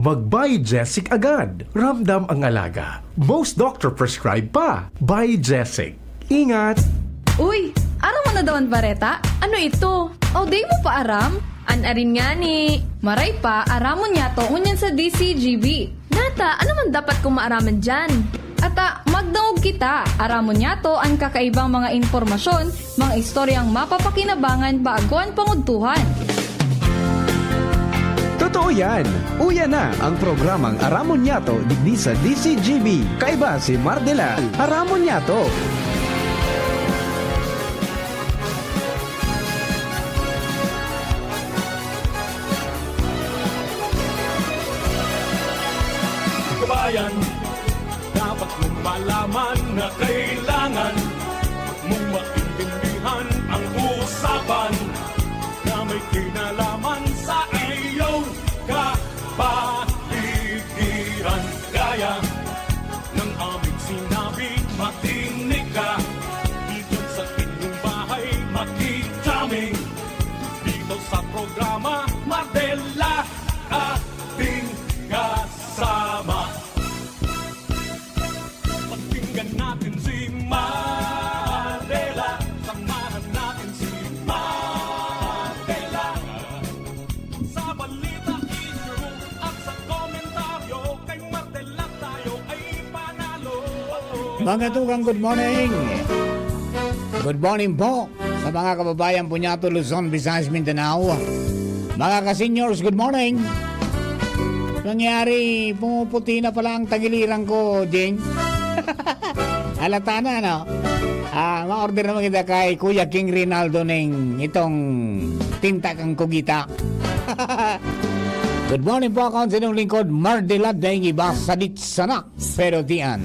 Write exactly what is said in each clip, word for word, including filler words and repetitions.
Mag-Biogesic agad. Ramdam ang alaga. Most doctor prescribe pa. Biogesic. Ingat! Uy! Aram mo na daw an bareta? Ano ito? O, di mo pa aram? An arin ngani. Maray pa, aramon niyato ngunyan sa D C G B. Nata, ano man dapat kong maaraman diyan? Ata, magdangog kita. Aramon niyato an kakaibang mga impormasyon, mga istoryang mapapakinabangan bago an pangudtuhan. Totoo yan! Uya na ang programang Aramon Niyato digdi sa D C G B. Kaiba si Mardela. Aramon Niyato! Kabayan, dapat mong malaman na kailangan mong maintindihan ang usapan na may kinalaman sa iyong kapaligiran. Kaya ng aming sinabi, makinig ka. Diyan sa inyong bahay, makijamming. Dito sa programa, Madela ating kasama. Pakinggan natin si Madela. Samahan natin si Madela. Sa balita, issue at sa komentaryo, kay Madela tayo ay panalo. Mga tugang, good morning. Good morning po sa mga kababayan po niyato, Luzon, Visayas, Mindanao. Mga ka-seniors, good morning. Nangyari, pumuputi na pala ang tagiliran ko, Jing. Halata na, no? Ah, ma-order naman kita kay Kuya King Rinaldo ning itong tinta kang kugita. Good morning po, ako ang sinong lingkod, Mardela Daing Iba, sadit sana, pero diyan.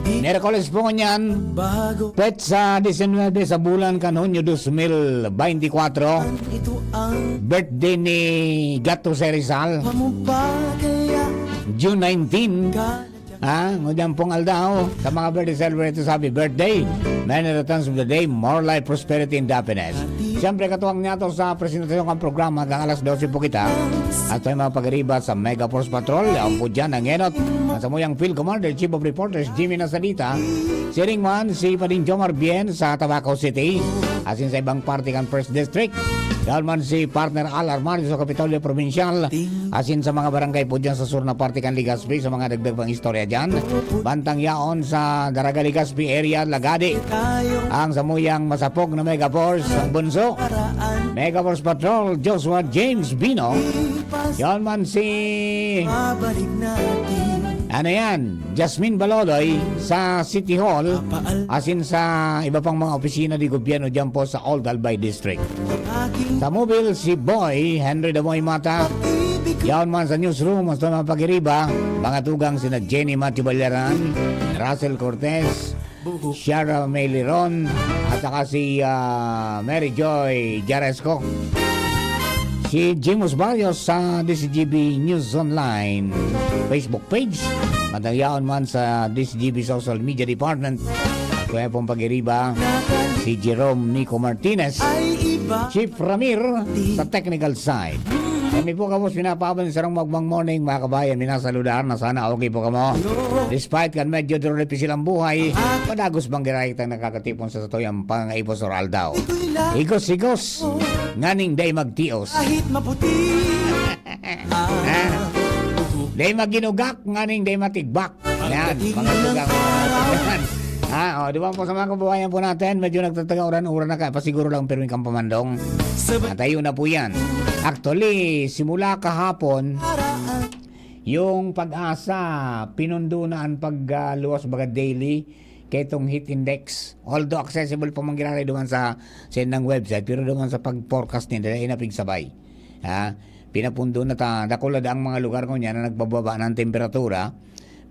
Miyerkules po ngunyan, petsa disinwebe sa bulan kan Hunyo dos mil beintikwatro. Birthday ni Gato Serizal. June nineteen. Ha? Ngunyan pong aldaw, sa mga birthday celebrant, happy birthday. Many returns of the day, more life, prosperity, and happiness. Siyempre, katuwang niyato sa presentasyon ng programa, hanggang alas dose po kita. At may mga pagriba sa Mega Force Patrol, ang po dyan, ang enot. Ang samuyang Field Commander, Chief of Reporters, Jimmy Nasalita. Siring man, si Pading Jomar Bien sa Tabaco City. Asin sa ibang parte kan First District. Yaon man si Partner Al Armario sa Kapitolyo Provincial. Asin sa mga barangay po dyan sa sur na parte kan Legazpi, sa mga dagdag pang istorya dyan. Bantang yaon sa Daraga Legazpi area, Lagadi. Ang samuyang masapog na Mega Force, ang bunso. Mega Force Patrol, Joshua James Bino. Yaon man si ano yan, Jasmine Balodoy sa City Hall, asin sa iba pang mga opisina di gobyerno dyan po sa Old Albay District. Sa mobile, si Boy Henry Damoy Mata. Yaon man sa newsroom, hasta mga pagiriba, mga tugang sina Jenny Matthew Ballaran, Russell Cortez, Shara May Liron, at saka si ah, Mary Joy Jaresco. Si Jimus Barrios sa D C G B News Online Facebook page. Madangyaon man sa D C G B Social Media Department. Kuya pong pagiriba, si Jerome Nico Martinez. Chief Ramir sa technical side. Kami po kamo pinapaabot sa sarong magmang morning, mga kabayan, minasaludar na sana okay po kamo. Despite kan medyo duro difícil ang buhay, padagos bang girahay kitang nakakatipon sa satuyang pangangaipo sa aldaw. Higos-higos, nganing day magtios. Kahit maputi. Ha? Day maginugak, nganing day matigbak. Yan, mga tugang. Yan. Ah, oh, di ba po sa mga kababayan po natin, medyo nagtataga uran-uran na kaya pasiguro lang pirmi kang pamandong. At ayun na po yan. Actually, simula kahapon, yung pag-asa, pinundo na ang pagluwas baga daily ketong heat index. Although accessible pa man giraray duman sa sendang website, pero duman sa pag-forecast nila, inapigsabay. Ha? Pinapundo na ta, dakula da ang mga lugar ko niya na nagbababa ng temperatura.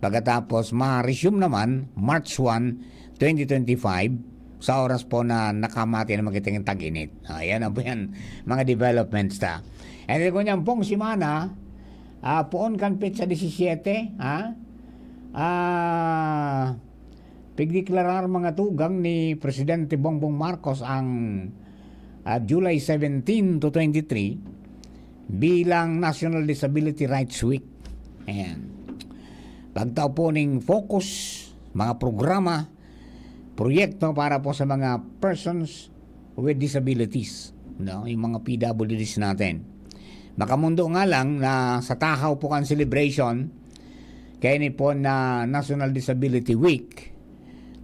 Pagkatapos, ma-resume naman, March one, twenty twenty-five, sa oras po na nakamati na magiging tag-init. Ayan na po yan, mga developments ta. And then, kunyang pong simana, ah, poon kan petsa disisiete, ha? Ah, pigdeklarar mga tugang ni Presidente Bongbong Marcos ang ah, July seventeen to twenty-three bilang National Disability Rights Week. Ayan. Pagtao po ning focus, mga programa, proyekto para po sa mga persons with disabilities, no? Yung mga P W Ds natin. Makamundo nga lang na sa tahaw po kan celebration, kaya ni po na National Disability Week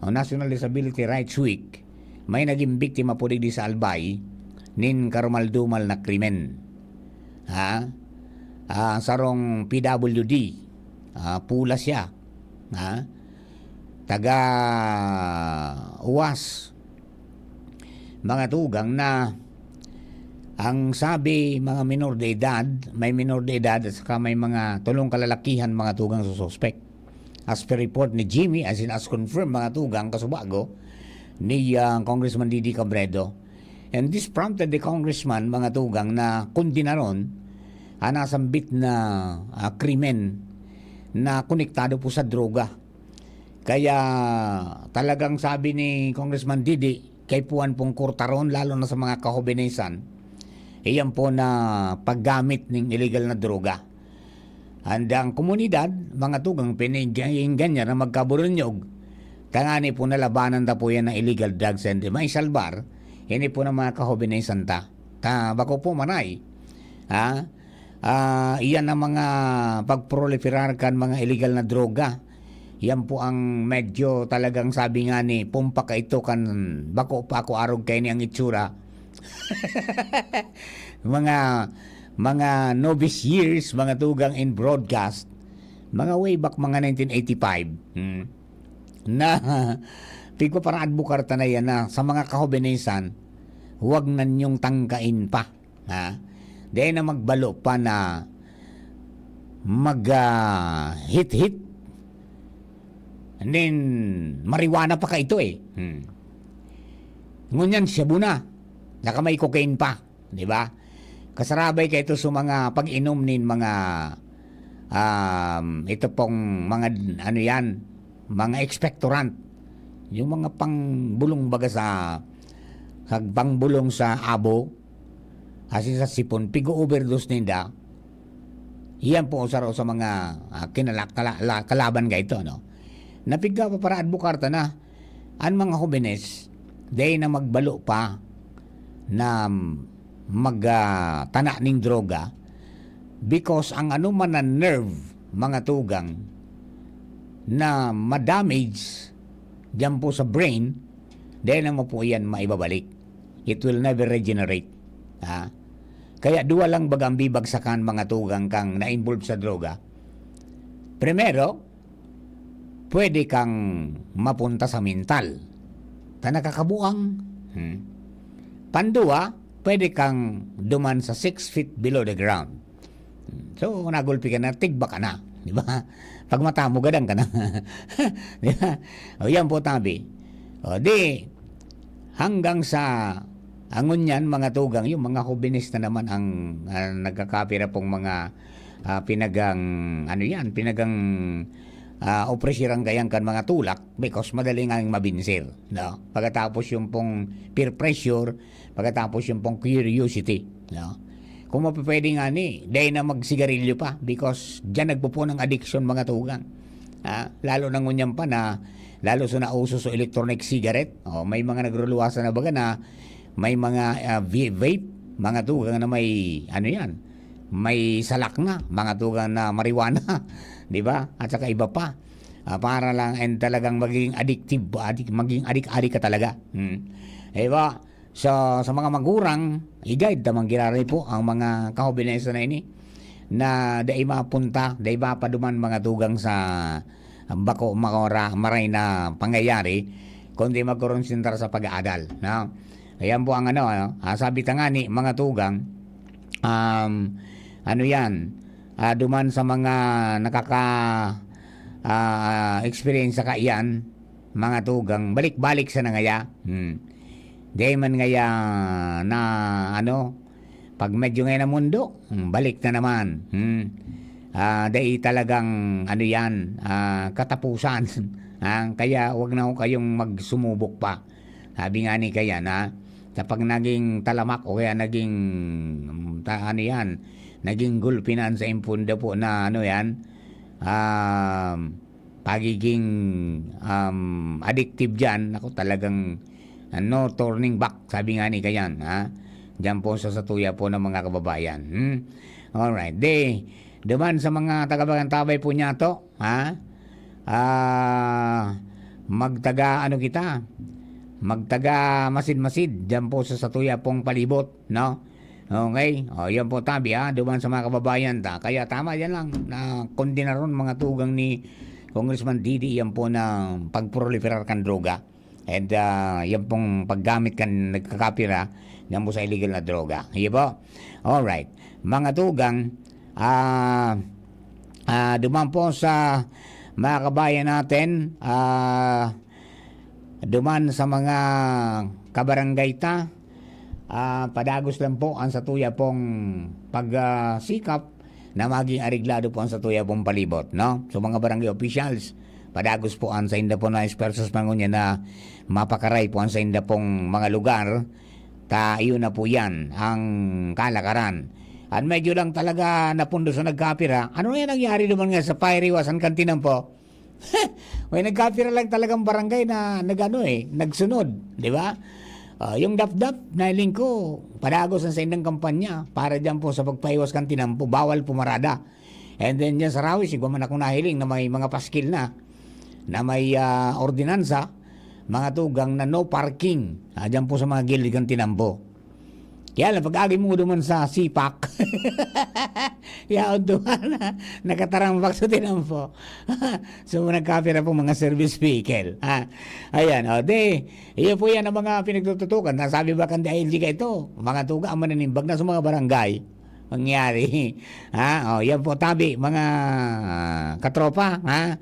o National Disability Rights Week, may naging biktima po digdi sa Albay nin karumal-dumal na krimen. Ha? Ah, sarong P W D, ah, pula siya. Ha? Taga Uwas, mga tugang, na ang sabi, mga minor de edad, may minor de edad at saka may mga tulong kalalakihan, mga tugang, sa suspek. As per report ni Jimmy, as in as confirmed, mga tugang, kasubago ni, ah, Congressman Didi Cabredo. And this prompted the congressman, mga tugang, na kondinaron ang nasambit na, ah, krimen na konektado po sa droga. Kaya talagang sabi ni Congressman Didi, kaipuhan pong kurtaron, lalo na sa mga kahobenesan, iyan po na paggamit ning illegal na droga. And ang komunidad, mga tugang, pinaingganyan na magkaburunyog, tangani po na labanan ta po yan ng illegal drugs and may salbar, ini po ng mga kahobenesan ta. Ta, bako po manay, ha? Ah, iyan ang mga pagproliferar kan mga illegal na droga. Yan po ang medyo talagang sabi nga ni, pumpa ka ito kan bako pa ako arog kaini ang itsura. Mga, mga novice years, mga tugang in broadcast, mga way back, mga nineteen eighty-five, hmm, na pigpaparaadbukar ta na yan na sa mga kahobenesan, huwag na ninyong tangkain pa. Ha? Dai na magbalo pa na mag, ah, hit-hit. And then, marijuana pa ka ito eh. Hmm. Ngunyan, shabu na. Saka may cocaine pa. Di ba? Kasarabay ka ito sa mga pag-inom nin mga, um, ito pong mga, ano yan, mga expectorant. Yung mga pangbulong baga sa, sa pangbulong sa abo, asin sa sipon, pigo-overdose ninda. Iyan po saro sa mga, ah, kinala-, kala-, la-, kalaban ka ito, no? Na pigkapaparaadbukar ta na, an mga hobenes, dai na magbalo pa na mag, ah, tana ning droga, because ang anoman na nerve, mga tugang, na ma-damage diyan po sa brain, dai naman po iyan maibabalik. It will never regenerate. Ha? Kaya duwa lang baga ang bibagsakan, mga tugang, kang na-involve sa droga. Primero, pwede kang mapunta sa mental. Ta nakakabuang. Hmm. Pandua, pwede kang duman sa six feet below the ground. Hmm. So, nagulpi ka na, tigba ka na. Di ba? Pag mata mo, gadang ka na. Di ba? O, yan po, tabi. O, di, hanggang sa, angon yan, mga tugang, yung mga hobenes na naman ang, ah, nagkakapira pong mga, ah, pinagang, ano yan, pinagang, ah, opresirang gayang kan mga tulak, because madali nga ang mabinsir, no? Pagkatapos yung pong peer pressure, pagkatapos yung pong curiosity, no? Kung mapapwede nga ni, dai na magsigarilyo pa, because diyan nagpupuno ang addiction, mga tugang. Ah, lalo na ngunyan pa na, lalo sa nauso sa electronic cigarette, oh, may mga nagruluwasan na baga na may mga, ah, vi-, vape, mga tugang na may, ano yan, may salak na, mga tugang na marijuana, di ba? At saka iba pa. Ah, para lang and talagang magiging addictive, addic-, maging adik-adik ka talaga. Hmm. Di ba? So, sa mga magurang, i-guide ta man giraray po ang mga kahobenesan na ini na dai mapunta, dai mapaduman, mga tugang, sa bako, makora-, maray na pangyayari, kundi magkoronsentra sa pag-aadal, no? Ayan po ang ano, ano, ah, sabi ta nga ni, mga tugang, um, ano yan, ah, duman sa mga nakaka-, ah, experience sa kaiyan, mga tugang, balik-balik sa nangaya. Hmm. Dai man ngaya na, ano, pag medyo ngayon na mundo, hmm, balik na naman. Hmm. Ah, dai talagang, ano yan, ah, katapusan. Ah, kaya wag na ho kayong magsumubok pa. Sabi nga ni kaya na, kapag naging talamak o kaya naging, mm, ta-, ano yan, naging gulpinan sa impundo po na, ano yan, um, pagiging, um, addictive diyan, naku, talagang, ah, no turning back, sabi nga ni Kayan, ha? Diyan po sa satuya po ng mga kababayan, hmm? Alright, di, duman sa mga taga-Bagantabay po niya to, ha? Ah, magtaga ano kita, magtaga masid-masid diyan po sa satuya pong palibot, no? Okay? O, yan po, tabi, ha? Duman sa mga kababayan ta. Kaya tama yan lang na kondinaron mga tugang ni Congressman Didi yan po na pagproliferar kan droga. And, ah, yan pong paggamit kan nagkakapira, yan po sa illegal na droga. Iya po. Alright. Mga tugang, ah, ah, duman po sa mga kabayan natin, ah, duman sa mga kabarangay ta, ah, padagos lang po ang satuya pong pag, ah, sikap na maging areglado po ang satuya pong palibot, no? So, mga barangay officials, padagos po ang sainda po na ekspertos mangunya na mapakaray po ang sainda pong mga lugar, ta iyon na po yan ang kalakaran. At medyo lang talaga napundo sa nagkapira. Ano na yan nangyari naman nga sa fire iwasan kantinan po? May nagkapira lang talagang barangay na nag-ano eh, nagsunod, di ba? Ah, yung dapdap, nailing ko, padagos ang saindang kampanya para dyan po sa pagpaiwas kan tinampo, bawal pumarada. And then dyan sa Rawis, igwa man akong nahiling na may mga paskil na, na may, ah, ordinansa, mga tugang na no parking, ah, dyan po sa mga gilid kan tinampo. Kaya lang, pag-agi mo duman sa sipak, yaon duman, nakatarambak sa tinampo. So, nagkapira po mga service vehicle. Ah, ayan, o, di, iyo po yan ang mga pinagtututukan. Nasabi ba kan D I L G ka ito? Mga tuga ang mananimbag na sa mga barangay. Mangyari. Ha? O, yan po, tabi, mga, ah, katropa, ha?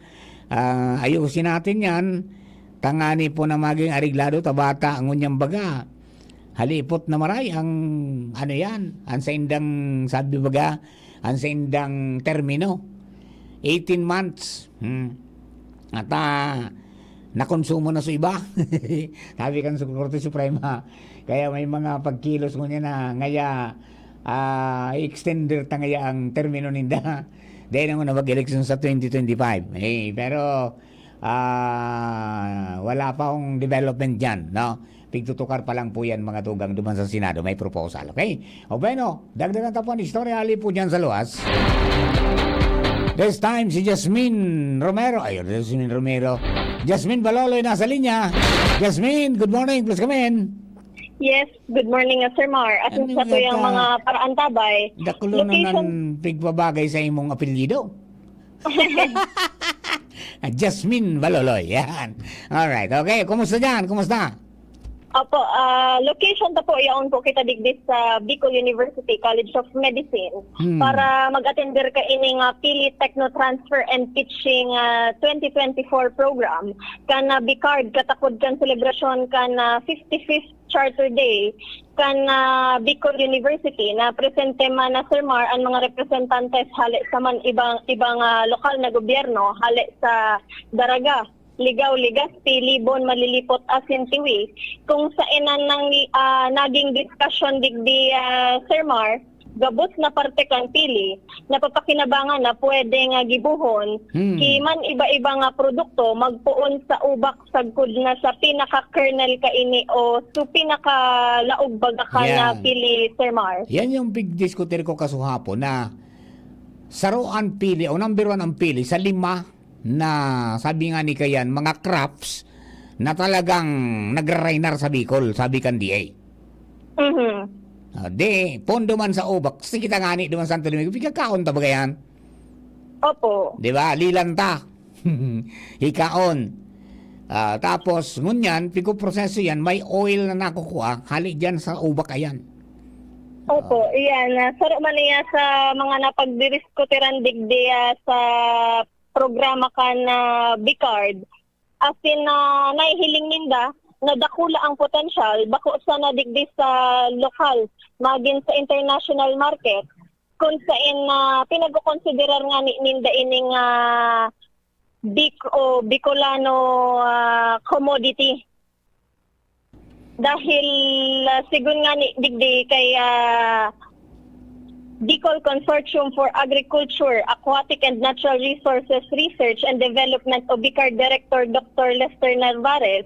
Ah, ayusin natin yan. Tangani po na maging areglado, tabata, ngunyan baga. Halipot na maray ang, ano yan, ang saindang, sabi baga, ang saindang termino. Eighteen months. Hmm. At, ah, nakonsumo na sa iba. Sabi kan sa Korte Suprema. Kaya may mga pagkilos ngunyan na ngaya, ah, i-extender ta ngaya ang termino ninda. Dahil na muna mag-eleksyon sa twenty twenty-five. Eh, pero, ah, wala pa akong development dyan, no? Pigtutukar pa lang po yan, mga tugang, duman sa Senado. May proposal, okay? O bueno, dagdagan ta po ang istorya, hali po dyan sa luwas. This time, si Jasmine Romero. Ayun, Jasmine Romero. Jasmine Baloloy nasa linya. Jasmine, good morning. Please come in. Yes, good morning, ah, Sir Mar. Asin Ano sa tuyang nga ta? mga paraantabay, Dakulo na location nan pigbabagay sa imong apelyido. Ah, Jasmine Baloloy. Yan. Alright. Okay. Kumusta dyan? Kumusta? Opo, ah, location ta po, yaon po kita digdi sa Bicol University College of Medicine Hmm. para mag-atender ka ini nga Pili Techno Transfer and Teaching, ah, twenty twenty-four program. Kan, ah, BICARD, katakod kan selebrasyon kan, ah, fifty-fifth Charter Day kan, ah, Bicol University, na presente man na, Sir Mar, ang mga representantes hale sa man ibang, ibang, ah, lokal na gobyerno, hale sa Daraga, Ligao, Legazpi, Libon, Malilipot, asin Tiwi, kung sainan nang, ah, naging diskusyon digdi, ah, Sir Mar, gabos na parte kan Pili, napapakinabangan na pwede nga gibohon Hmm. ki man iba-iba nga produkto magpoon sa ubak sagkod na sa pinaka-kernel kaini o so pinakalaog baga kan, Yan. ah, Pili, Sir Mar. Yan yung pigdiskutir ko kasuhapon na saro ang Pili o number one ang Pili sa lima na, sabi nga ni Kayan, mga crops na talagang nagrarainar sa Bicol, sabi kan D A. Mhm. Ah, di, pondo man sa ubak, sige ta ngani duman Santo Domingo, pigkakaon ta baga yan? Opo. Di ba? Lilan ta. Hikaon. Ah, tapos, ngunyan, pigpoproseso yan, may oil na nakukuha, hali dyan sa ubak ayan. Opo, Ah. iyan. Ah, saro man niya sa mga napagdiriskutiran digdi, ah, sa programa kan, ah, BICARD. Asin, ah, nahihiling ninda na dakula ang potensyal, bako sana digdi sa lokal, magin sa international market, kun sain, ah, pinagkokonsiderar ngani ninda ining, ah, Bic-, o Bicolano, ah, commodity. Dahil, ah, sigon ngani digdi kay, ah, Bicol Consortium for Agriculture, Aquatic and Natural Resources Research and Development o BICARD Director Doctor Lester Narvares,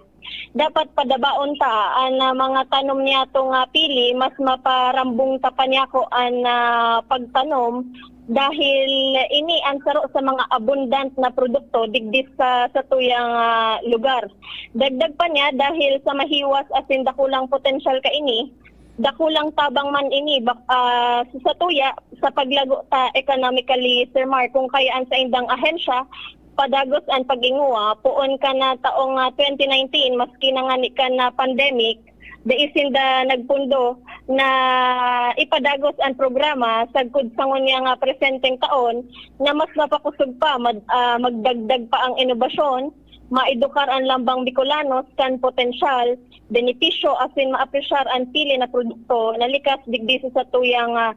dapat padabaon ta an, ah, mga tanom niyato nga pili, mas maparambong ta pa niya ko an, ah, pagtanom dahil ini an saro sa mga abundant na produkto digdi sa satuyang, ah, lugar. Dagdag pa niya, dahil sa mahiwas asin dakulang potensyal kaini, dakulang tabang man ini bak-, ah, sa satuya sa paglago ta economically, Sir Mar, kung kaya an saindang ahensya padagos an pag-ingowa, poon kan, ah, taong, ah, twenty nineteen, maski na ngani kan, ah, pandemic, dai sinda nagpundo na ipadagos an programa sagkod sa ngunyan nga presenteng taon na mas mapakosog pa, mad-, ah, magdagdag pa ang inobasyon, maedukar an lambang Bicolanos kan potensyal, benepisyo asin maapresyar an pili na produkto na likas digdi sa satuyang, ah,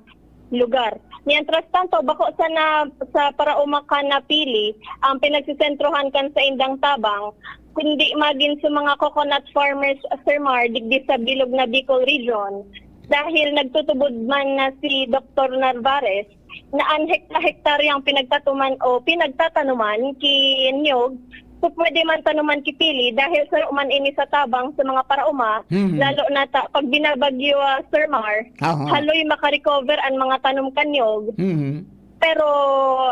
lugar. Mientras tanto, bako sana sa paraoma kan na pili ang pinagsesentrohan kan saindang tabang, kundi magin sa mga coconut farmers, Sir Mar, digdi sa bilog na Bicol Region. Dahil nagtutubod man na si Doktor Narvares na an hekta-hektaryang pinagtatuman o pinagtatanuman ki niyog, so pwede man tanuman ki pili dahil saro man ini sa tabang sa mga paraoma, Mhm. lalo na ta, pag binabagyo, ah, Sir Mar, Aha. haloy makarecover an mga tanom kan niyog. Mhm. Pero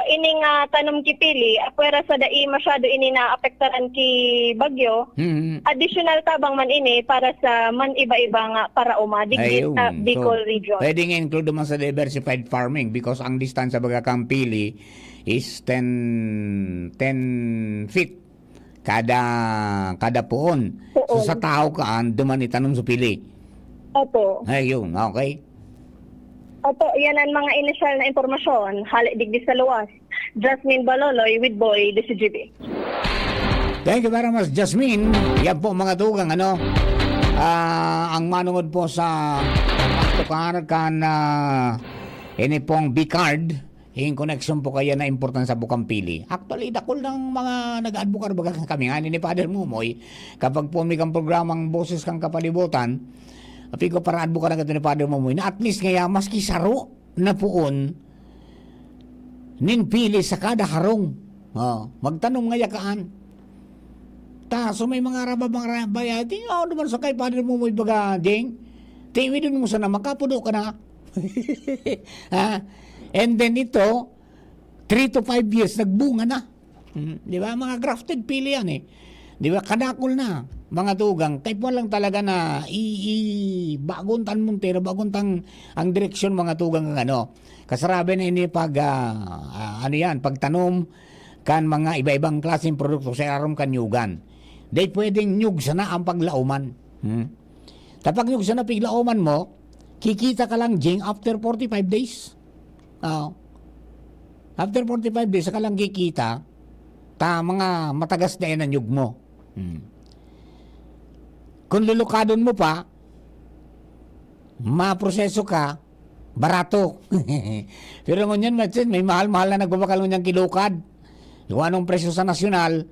ining, ah, tanom ki pili, apwera sa dai masyado ini naapektaran ki bagyo, Mhm. additional tabang man ini para sa man iba-iba nga paraoma digdi Ayun. sa Bicol So, Region. pwedeng i-include naman sa diversified farming because ang distansya baga kan pili is ten, ten feet kada, kada puon. So, Puon. sa tao kaan, duman itanom sa pili. Opo. Ayun, okay. Opo, yan ang mga inisyal na impormasyon. Hale digdi sa luwas. Jasmine Baloloy with Boy D C G B. Thank you very much, Jasmine. Yan po, mga tugang, ano, ah, ang manungod po sa pagtukar kan, ah, ini pong BICARD, in connection po kaya na importansya po kan pili. Actually, dakul ng mga nag-advocate baga kami nga ni Father Mumoy, kapag po may kang programang Boses kan Kapalibutan, apiko para advocate na ni Father Mumoy, na at least kaya maski saro na poon nin pili sa kada harong. Oh, magtanom ngaya kaan. Ta, so may mga raba, mga raba, ya, di nga ako naman sa kay Father Mumoy baga, Ding. Tiwidon mo sana, makapuno ka na. Ha? And then ito, three to five years, nagbunga na. Mm, di ba? Mga grafted pili yan eh. Di ba? Kadakol na, mga tugang. Kaya po lang talaga na i-, i-, bagon tan montero, bagon tang ang direksyon, mga tugang, ang ano. Kasarabi na ini pag, ah, ah, ano yan, pagtanom kan mga iba-ibang klaseng produkto sa irarom kan nyugan. Di pwedeng nyug sana ang paglaoman. Hmm? Kapag nyug sana piglaoman mo, kikita ka lang, Jing, after forty-five days. Oo. After forty-five days, saka lang kikita, ta mga matagas na yan ang nyug mo. Hmm. Kung lulukadon mo pa, maproseso ka, barato. Pero ngunyan, Martin, may mahal-mahal na nagbabakal ngunyan kilukad. Kung anong presyo sa nasyonal,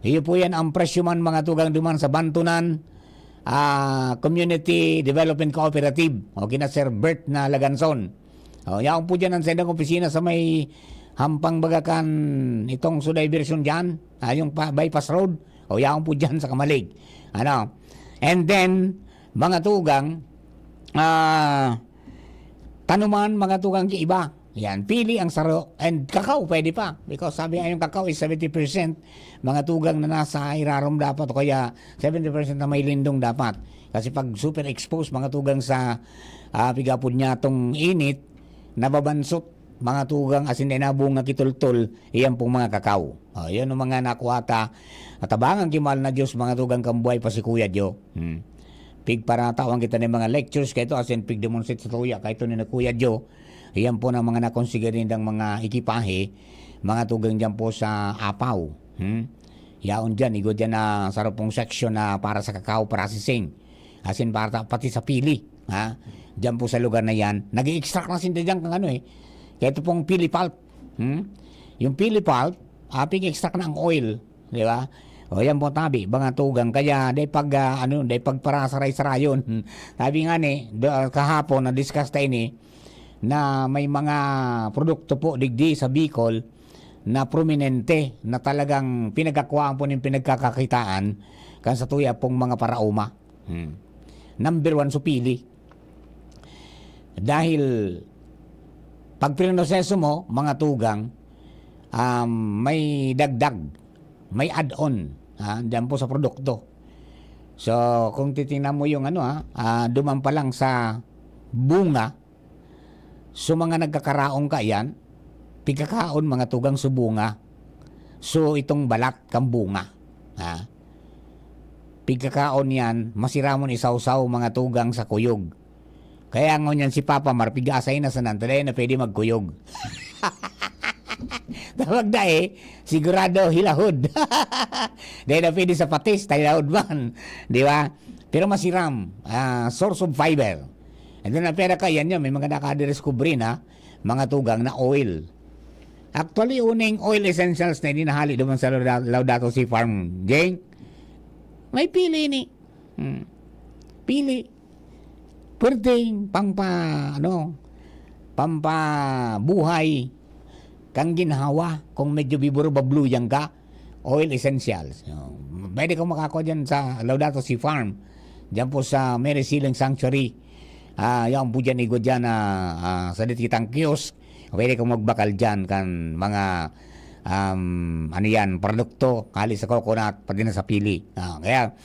iyo po yan ang presyo man, mga tugang, duman sa Bantonan, ah, Community Development Cooperative, o kina Sir Bert na Laganson. O, yaon po dyan ang sendang opisina sa may hampang bagakan itong subdivision dyan, ah, yung pa, bypass road. O, yaon po dyan sa Kamalig. Ano? And then, mga tugang, ah, tanuman, mga tugang, ki iba. Yan, pili ang saro. And kakao, pwede pa. Because sabi nga yung kakao is seventy percent mga tugang na nasa irarom dapat o kaya seventy percent na may lindong dapat. Kasi pag super exposed, mga tugang, sa, ah, pigapod niya tong init, nababansot, mga tugang, asin na nabunga kitultol, iyan pong mga kakao. O, yan ang mga nakuha ta. At abangan ki mahal na Diyos, mga tugang, kan buhay pa si Kuya Joe. Hmm. Pigparatawan kita ng mga lectures kaito, asin pigdemonstrate sa tuya kaito ni na Kuya Joe. Iyan po ng mga nakonsiga nindang mga ekipahe, mga tugang dyan po sa Apaw. Hmm? Yaon dyan, igwa dyan na sarong section na para sa cacao processing. Asin para ta-, pati sa pili. Ha? Dyan po sa lugar na yan. Nag-i-extract na sinda dyan kang ano eh. Kaya ito pong pili pulp. Hmm? Yung pili pulp, ah, pig-extract na ang oil. Di ba? O yan po tabi, mga tugang. Kaya day pag, ah, ano, day pag para saray-sarayon. Sabi nga ni, do, kahapon, na-discuss tayo ni, na may mga produkto po digdi sa Bicol na prominente, na talagang pinagkakuhaan po nin pinagkakakitaan kan satuya pong mga paraoma. Hmm. Number one, so pili. Dahil pag prinoseso mo, mga tugang, um, may dagdag, may add-on, ha, diyan po sa produkto. So, kung titingnan mo yung ano, ha, ah, duman pa lang sa bunga, so mga nagkakaraong ka yan, pigkakaon, mga tugang, so bunga. So, itong balat kang bunga, ha? Pigkakaon yan, masiramon isawsaw, mga tugang, sa kuyog. Kaya ngunyan si Papa Mar, piga-asay na sa nantaday na pwede magkuyog. Tawag na eh, sigurado hilahod. Dahil na pwede sa patis, hilahod man. Di ba? Pero masiram, ah, source of fiber. And then, ang pera ka, yan yun, may mga nakadiscovery na, mga tugang na oil. Actually, uning oil essentials na ininahali naman sa Lauda-, Laudato Si Farm, Jeng. May pili ni. Hmm. Pili. Pwedeng pampa, ano, pampabuhay kang ginhawa kung medyo biburo babluyan ka. Oil essentials. So, pwede kang makakuha dyan sa Laudato Si Farm. Dyan po sa Mary Siling Sanctuary. Ah, yan po dyan, igwa dyan, ah, ah, sa dit kitang kiosk. Pwede kang magbakal dyan kan mga, um, ano yan, produkto, hali sa coconut, pati na sa pili. Ah, kaya,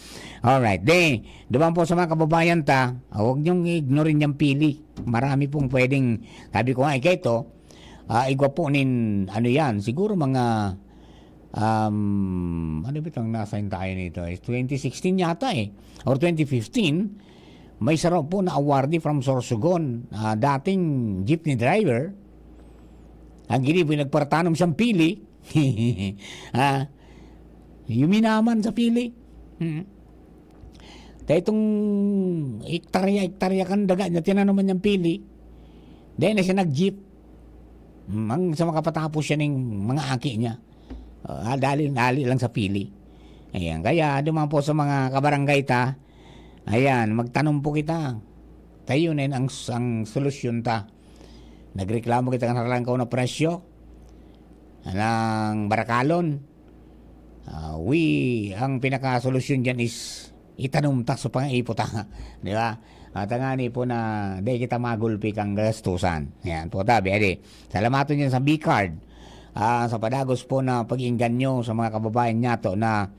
alright. Di, duman po sa mga kababayan ta, ah, huwag niyong ignorin yung pili. Marami pong pwedeng, sabi ko nga, ikaw ito, ah, igwa po nin, ano yan, siguro mga, um, ano ba itong nasa tayo nito? Is twenty sixteen yata eh, or twenty fifteen, may saro po na awardee from Sorsogon, ah, dating jeepney driver, ang ginibo, nagparatanom siyang pili. Ah, yuminaman sa pili. Hmm. Dahil itong hektarya-hektarya kan daga niya, tinanuman niyang pili. Dahil na siya nag-jeep. Hmm, ang sa makapatapos siya ning mga aki niya. Ah, dali, dali lang sa pili. Ayan, kaya duman po sa mga kabarangay ta, ayan, magtanom po kita. Tayo na yun ang, ang solusyon ta. Nagreklamo kita kan halangkaw na presyo ng barakalon. Ah, we, ang pinakasolusyon dyan is itanom ta sa pangaipo ta. Di ba? At ang ani po na di kita magulpi kang gastusan. Yan po, tabi, adi. Salamaton dyan sa B-Card. Ah, sa padagos po na pag-iinggan nyo sa mga kababayan niya to na,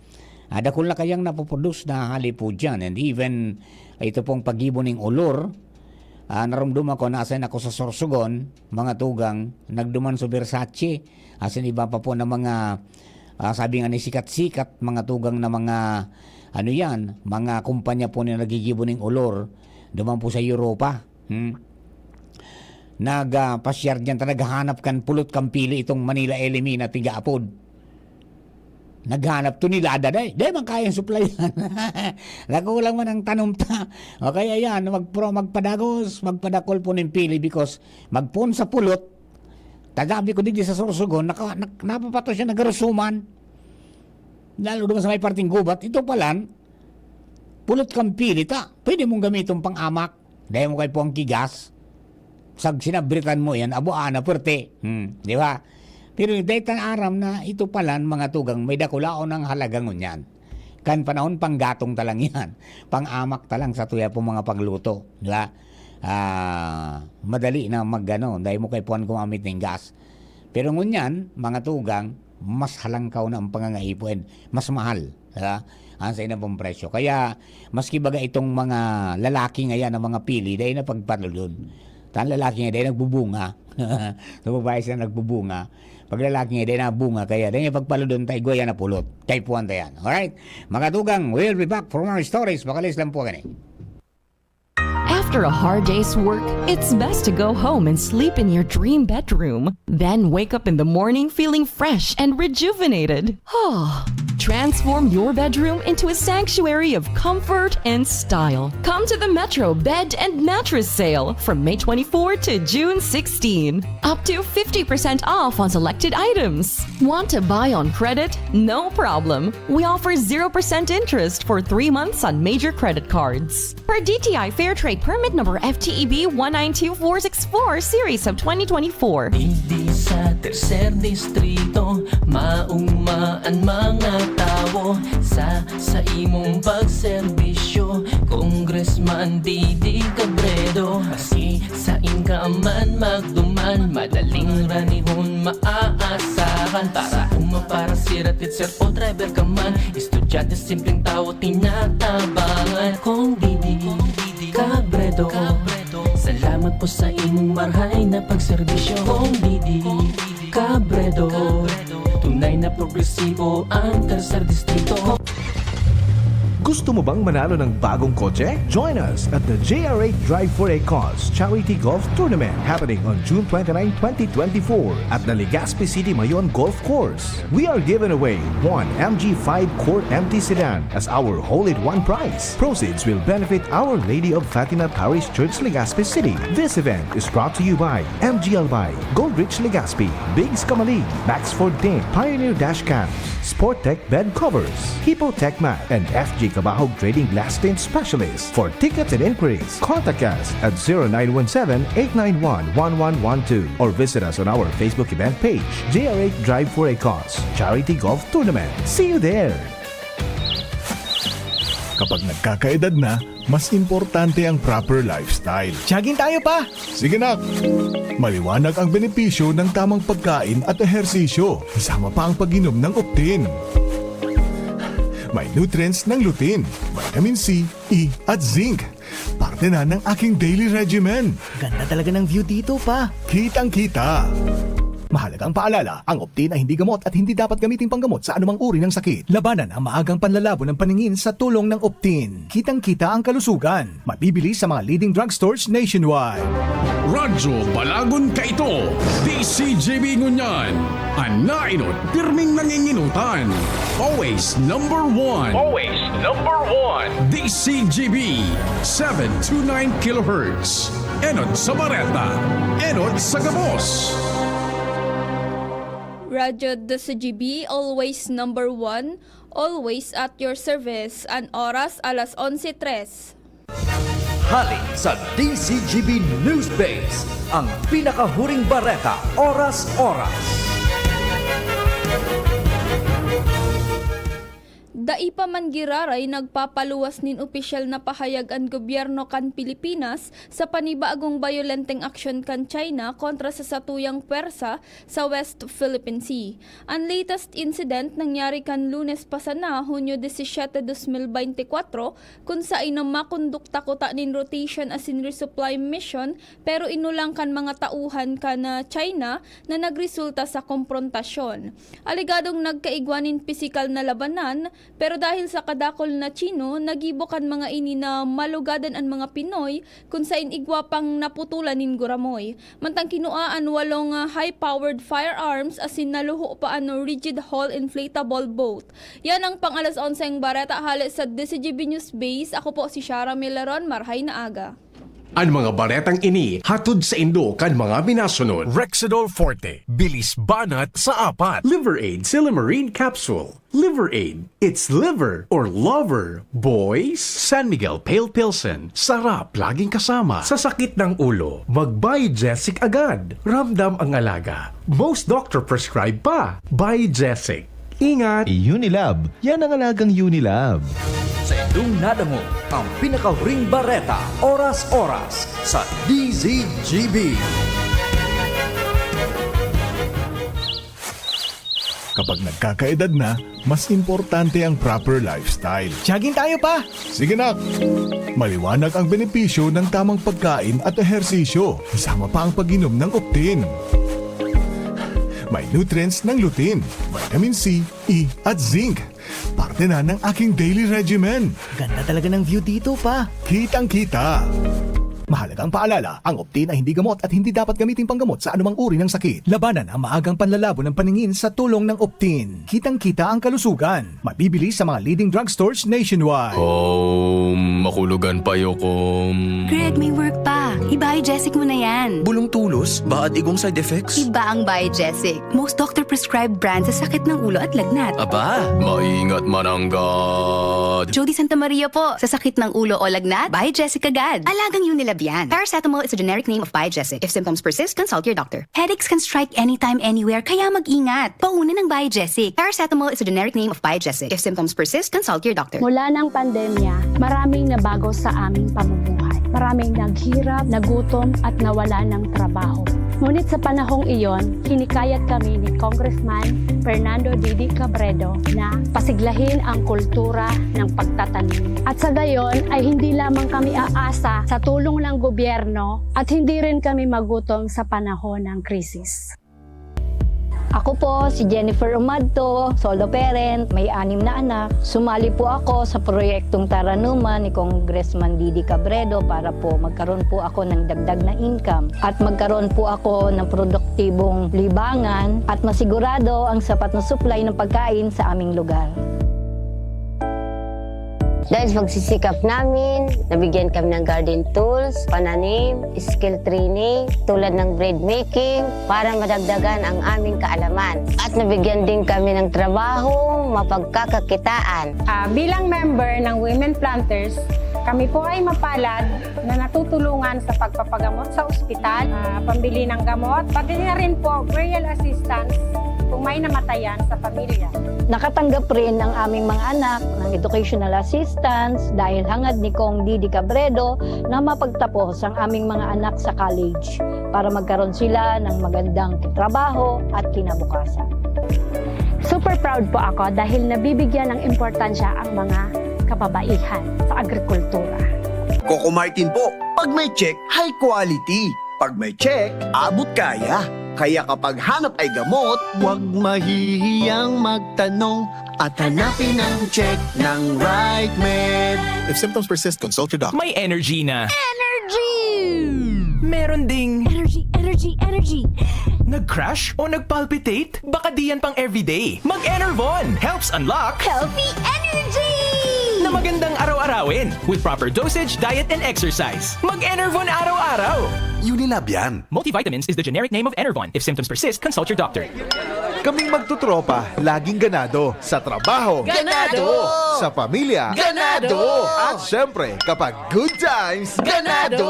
ah, dakul na kayang napoproduce na hali po dyan. And even ito pong paggibo ning olor, ah, narumduman ko na asin ako sa Sorsogon, mga tugang, nagduman sa Versace, asin iba pa po na mga, ah, sabi nga ni sikat-sikat, mga tugang na mga, ano yan, mga kumpanya po na naggigibo ning olor, duman po sa Europa. Hmm. Nag, ah, pasyar dyan, ta naghahanap kan pulot kan pili itong Manila L M E na tiga-apod. Naghanap tonelada, day. Day man kayang suplayan. Nakulang man ang tanom ta. Okay, ayan, magpro-, magpadagos, magpadakol po ning pili because magpoon sa pulot. Tagabi ko digdi sa Sorsogon, naka-, nak-, napapato siya nagarusuman. Lalo duman sa may parting gubat. Ito palan, pulot kan pili ta. Pwede mong gamiton pang amak. Dahil mo kay puwang kigas. Sag sinabritan mo yan, abo ana, puwerte. Hmm, di ba? Pero dahil tan aram na ito palan, mga tugang, may dakulaon ang halaga ngunyan. Kan panahon, panggatong ta lang yan. Pang-amak ta lang sa tuya po mga pagluto. Di ba? Ah, madali na mag-ano, dahil mo kay puwan gumamit ng gas. Pero ngunyan, mga tugang, mas halangkaw na ang pangangaipo and mas mahal. Di ba? Ang sa inang pong presyo. Kaya, maski baga itong mga lalaki ngayon, ang mga pili, dahil na pagpalulon. Tan lalaki nga, dahil nagbubunga. Sa babae sila nagbubunga. Pag lalaki nga, dahil nabunga, kaya dahil nga pagpaludon tayo, guya na pulot. Kay puwan ta yan. Alright? Mga tugang, we'll be back for more stories. Pakalis lang po gani. After a hard day's work, it's best to go home and sleep in your dream bedroom. Then wake up in the morning feeling fresh and rejuvenated. Transform your bedroom into a sanctuary of comfort and style. Come to the Metro Bed and Mattress Sale from May twenty-four to June sixteen. Up to fifty percent off on selected items. Want to buy on credit? No problem. We offer zero percent interest for three months on major credit cards. Per D T I Fair Trade Permit Number F T E B one nine two four six four Series of twenty twenty-four. Digdi sa tercer distrito, mauma an mga tawo sa, sa imong pagserbisyo. Congressman Didi Cabredo, maski sain ka man magduman, madaling ranihon maaasahan. Para uma, para sira, teacher o driver ka man, estudyante, simpleng tawo, tinatabangan. Kong Didi Cabredo, salamat po sa imong marhay na pagserbisyo. Kong Didi Cabredo, tunay na progresibo ang tercer distrito. Gusto mo bang manalo ng bagong kotse? Join us at the J R eight Drive for a Cause Charity Golf Tournament happening on June twenty-nine, twenty twenty-four at the Legazpi City Mayon Golf Course. We are giving away one M G five Court Empty Sedan as our whole-in-one prize. Proceeds will benefit Our Lady of Fatima Parish Church, Legazpi City. This event is brought to you by M G Albay, Gold Rich Legazpi, Biggs Kamalig, Max Ford Team, Pioneer Dash Cams, Sport Tech Bed Covers, Hippo Tech Mat, and F J Cabahog Trading Glass Tint Specialist. For tickets and inquiries, contact us at zero nine one seven, eight nine one, one one one two or visit us on our Facebook event page, J R eight Drive for a Cause Charity Golf Tournament. See you there! Kapag nagkakaedad na, mas importante ang proper lifestyle. Jogging tayo, Pa! Sige, nak! Maliwanag ang benepisyo ng tamang pagkain at ehersisyo, kasama pa ang pag-inom ng Optin. May nutrients ng lutein, vitamin C, E, at zinc. Parte na ng aking daily regimen. Ganda talaga ng view dito, Pa. Kitang-kita. Mahalagang paalala, ang Optin ay hindi gamot at hindi dapat gamiting panggamot sa anumang uri ng sakit. Labanan ang maagang panlalabo ng paningin sa tulong ng Optin. Kitang-kita ang kalusugan. Mabibili sa mga leading drugstores nationwide. Radyo Balagon Kaito, D C G B ngunyan. An nainot, pirming nanginginutan. Always number one. Always number one. D C G B, seven two nine kilohertz. Enot sa bareta, enot sa gabos. Radyo D C G B, always number one, always at your service. An oras, alas onse tres. Hali sa D C G B News Base, ang pinakahuring bareta, oras-oras. Dai pa man giraray nagpapaluwas nin opisyal na pahayag an gobyerno kan Pilipinas sa panibagong bayolenteng aksyon kan China kontra sa satuyang pwersa sa West Philippine Sea. An latest incident nangyari kan Lunes pa sana, Hunyo disisiete, dos mil beintikwatro, kun saen na makondukta kuta nin rotation asin resupply mission, pero inulang kan mga tauhan kan, ah, China na nagresulta sa komprontasyon. Alegadong nagkaigwa nin pisikal na labanan, pero dahil sa kadakul na Chino, nagibo kan mga ini na malugadan an mga Pinoy, kun saen igwa pang naputolan nin guramoy. Mantang kinua an walong, ah, high-powered firearms asin naluho pa an rigid hull inflatable boat. Yan ang pang alas onseng bareta hale sa D C G B News Base. Ako po si Shara Milaron. Marhay na aga. An mga baretang ini hatod saindo kan mga minasunod. Rexidol Forte, bilis banat sa apat. Liver Aid Silymarin Capsule. Liver Aid, it's liver or lover, boys. San Miguel Pale Pilsen, sarap laging kasama. Sa sakit ng ulo, mag-Biogesic agad. Ramdam ang alaga. Most doctor prescribe pa. Biogesic. Ingat! Unilab, yan ang alagang Unilab. Saindong nadangog ang pinakahuring bareta, oras-oras, sa D Z G B. Kapag nagkakaedad na, mas importante ang proper lifestyle. Jogging tayo, Pa! Sige, nak! Maliwanag ang benepisyo ng tamang pagkain at ehersisyo, kasama pa ang pag-inom ng Optin. May nutrients ng lutein, vitamin C, E, at zinc. Parte na ng aking daily regimen. Ganda talaga ng view dito, Pa. Kitang-kita. Mahalagang paalala, ang Optin ay hindi gamot at hindi dapat gamitin panggamot sa anumang uri ng sakit. Labanan ang maagang panlalabo ng paningin sa tulong ng Optin. Kitang-kita ang kalusugan. Mabibili sa mga leading drugstores nationwide. Kom, makulugan pa yo, Kom. Greg, may work pa. I-Biogesic mo na yan. Bulong tulos, baad igong side effects? Iba ang Biogesic. Most doctor-prescribed brand sa sakit ng ulo at lagnat. Aba, maingat mananggad. Jody Santa Maria po. Sa sakit ng ulo o lagnat, Biogesic agad. Alagang Unilab yan. Paracetamol is a generic name of Biogesic. If symptoms persist, consult your doctor. Headaches can strike anytime, anywhere, kaya mag-ingat. Pauna ng Biogesic. Paracetamol is a generic name of Biogesic. If symptoms persist, consult your doctor. Mula ng pandemya, maraming nabago sa aming pamumuhay. Maraming naghirap, nagutom, at nawala ng trabaho. Ngunit sa panahong iyon, hinikayat kami ni Congressman Fernando Didi Cabredo na pasiglahin ang kultura ng pagtatanim. At sa gayon ay hindi lamang kami aasa sa tulong ng gobyerno at hindi rin kami magutom sa panahon ng krisis. Ako po si Jennifer Umadto, solo parent, may anim na anak. Sumali po ako sa proyektong Taranuman ni Congressman Didi Cabredo para po magkaroon po ako ng dagdag na income at magkaroon po ako ng produktibong libangan at masigurado ang sapat na supply ng pagkain sa aming lugar. Dahil sa pagsisikap namin, nabigyan kami ng garden tools, pananim, skill training, tulad ng bread making, para madagdagan ang aming kaalaman. At nabigyan din kami ng trabaho, mapagkakakitaan. Ah, bilang member ng Women Planters, kami po ay mapalad na natutulungan sa pagpapagamot sa ospital, ah, pambili ng gamot, pati na rin po burial assistance kung may namatayan sa pamilya. Nakatanggap rin ang aming mga anak ng educational assistance dahil hangad ni Cong Didi Cabredo na mapagtapos ang aming mga anak sa college para magkaroon sila ng magandang trabaho at kinabukasan. Super proud po ako dahil nabibigyan ng importansya ang mga kababaihan sa agrikultura. Coco Martin po, pag may check, high quality. Pag may check, abot kaya. Kaya kapag hanap ay gamot, huwag mahihiyang magtanong at hanapin ang check ng right med. If symptoms persist, consult your doctor. May energy na. Energy! Meron ding Energy, energy, energy! Nag-crash o nag-palpitate? Baka di yan pang everyday. Mag-Enervon helps unlock Healthy energy! Na magandang araw-arawin with proper dosage, diet, and exercise. Mag-Enervon araw-araw! Unilab yan. Multivitamins is the generic name of Enervon. If symptoms persist, consult your doctor. Kaming magtutropa, laging ganado. Sa trabaho. Ganado! Sa pamilya. Ganado! At syempre, kapag good times, ganado!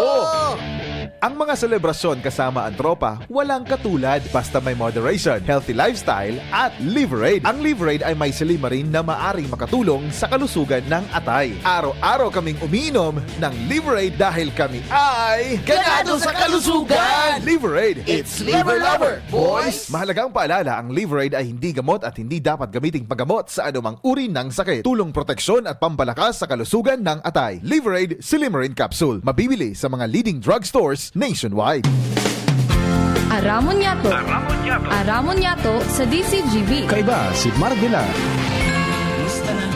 Ang mga selebrasyon kasama ang tropa, walang katulad basta may moderation, healthy lifestyle, at Liverade. Ang Liverade ay may silymarin na maaring makatulong sa kalusugan ng atay. Araw-araw kaming umiinom ng Liverade dahil kami ay ganado sa kalusugan! Liverade, it's liver lover, boys! Mahalagang paalala, ang Liverade ay hindi gamot at hindi dapat gamiting panggamot sa anumang uri ng sakit. Tulong proteksyon at pampalakas sa kalusugan ng atay. Liverade Silymarin Capsule. Mabibili sa mga leading drugstores nationwide. Aramon Yato. Aramon Yato. Aramon Yato sa D C G B. Kaiba si Marvela. Kumusta na?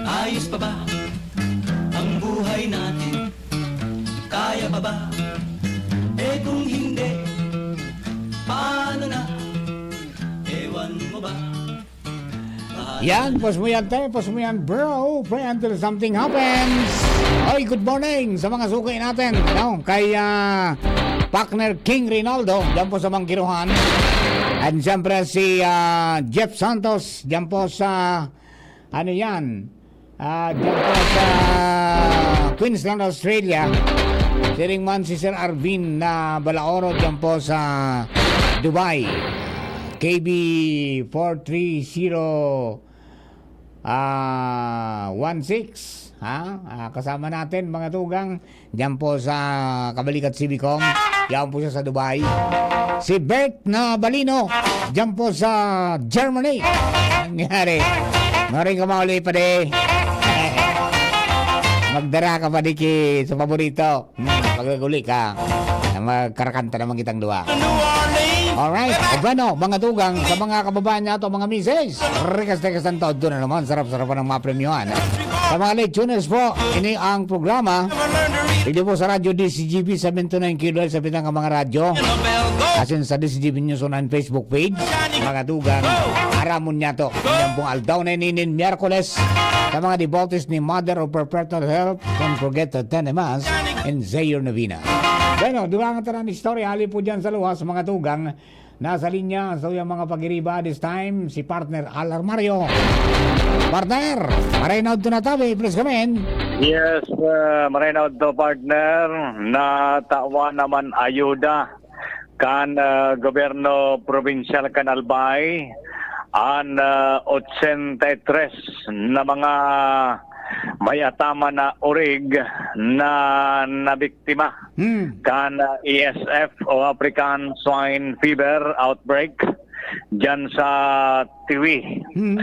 Ayos pa ba ang buhay natin? Kaya pa ba? Eh, kung hindi, paano na? Ewan mo ba? Yan, pause mo yan, te. Pause mo yan, bro. Pray until something happens. Oy, good morning sa mga suki natin, no? Kay, ah, partner King Rinaldo, dyan po sa Manggiruhan. And siyempre si, ah, Jeff Santos, dyan po sa, ano yan? Ah, dyan po sa Queensland, Australia. Siring man si Sir Arvin na Balaoro dyan po sa Dubai. K B four three zero, ah, one six, ha? Ah, kasama natin, mga tugang, dyan po sa Kabalikat C B Com. Yan po siya sa Dubai. Si Bert na Balino, dyan po sa Germany. Nangyari. Maring ka mauli pa di. Magdara ka pa di ki sa paborito. Hmm, pagkaguli ka, na magkarakanta naman kitang duwa. Alright. O bueno, mga tugang, sa mga kababayan niya to, mga misis, rikas-rikas ang taod doon na naman, sarap-sarapan ng mga premyohan. Sa mga late tuners po, ini ang programa. Dito po sa Radyo D C G B, seven two nine K W L, sa pitang ka mga radyo. Asin sa D C G B News Online Facebook page. Mga tugang, aramon niya to. Yan pong aldaw na ininin, Miyerkules. Sa mga devotees ni Mother of Perpetual Help, don't forget to attend the Mass and say your novena. Bueno, dugang ta ran istorya, hali po dyan sa luwas, mga tugang. Nasa linya, so yung mga pagiriba this time, si partner Al Armario. Partner, maray na udto na tabi, please come in. Yes, uh, maray na udto, partner. Natawa naman ayuda kan, uh, gobyerno probinsyal kan Albay an, uh, ochenta y tres na mga may ataman na orig na nabiktima Hmm. kan, uh, A S F o African Swine Fever outbreak diyan sa Tiwi. Hmm.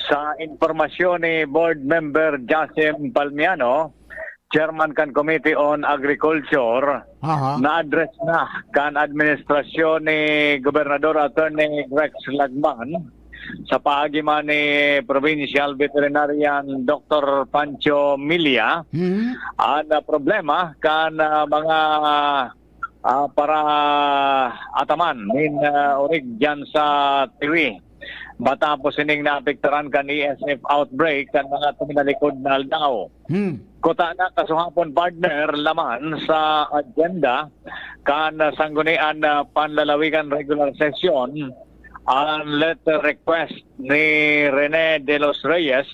Sa impormasyon ni Board Member Jasim Palmiano, Chairman kan Committee on Agriculture, Aha. na-address na kan administrasyon ni Gobernador Attorney Rex Lagman sa paagi man ni Provincial Veterinarian Doctor Pancho Milia, Mhm. an, ah, problema kan, ah, mga, ah, para ataman nin, ah, orig diyan sa Tiwi. Matapos ining naapektaran kan A S F outbreak kan mga tuminalikod na aldaw. Hmm. Kuta na kasuhapon, partner, laman sa agenda kan Sanggunian na Panlalawigan Regular Session an letter request ni Rene De Los Reyes,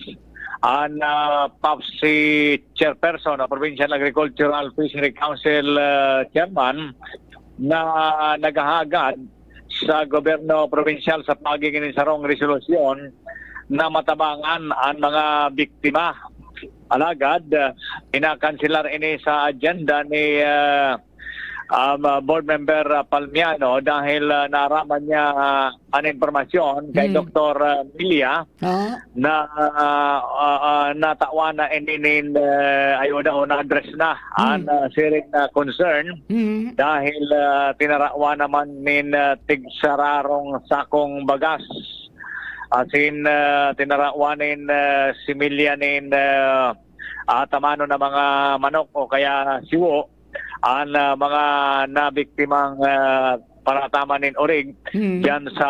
an, ah, PAFSI chairperson o Provincial Agricultural Fishery Council, ah, chairman, na naghahagad sa gobyerno probinsyal sa pagigin nin sarong resolusyon na matabangan an mga biktima. Alagad, ah, inakanselar ini sa agenda ni, ah, um, ah, Board Member, ah, Palmiano dahil, ah, naaraman niya, ah, an impormasyon kay Hmm. Doktor, ah, Milia Ah. na, ah, ah, ah, natawan na ini nin, ah, ayuda o na-address na an, Hmm. ah, siring na concern Hmm. dahil, ah, tinarawan naman nin, ah, tigsararong sakong bagas. Asin, ah, tinarawan nin, ah, similya nin, ah, ah, tamano na mga manok o kaya siwo an, ah, mga nabiktimang, ah, parataman nin orig Hmm. diyan sa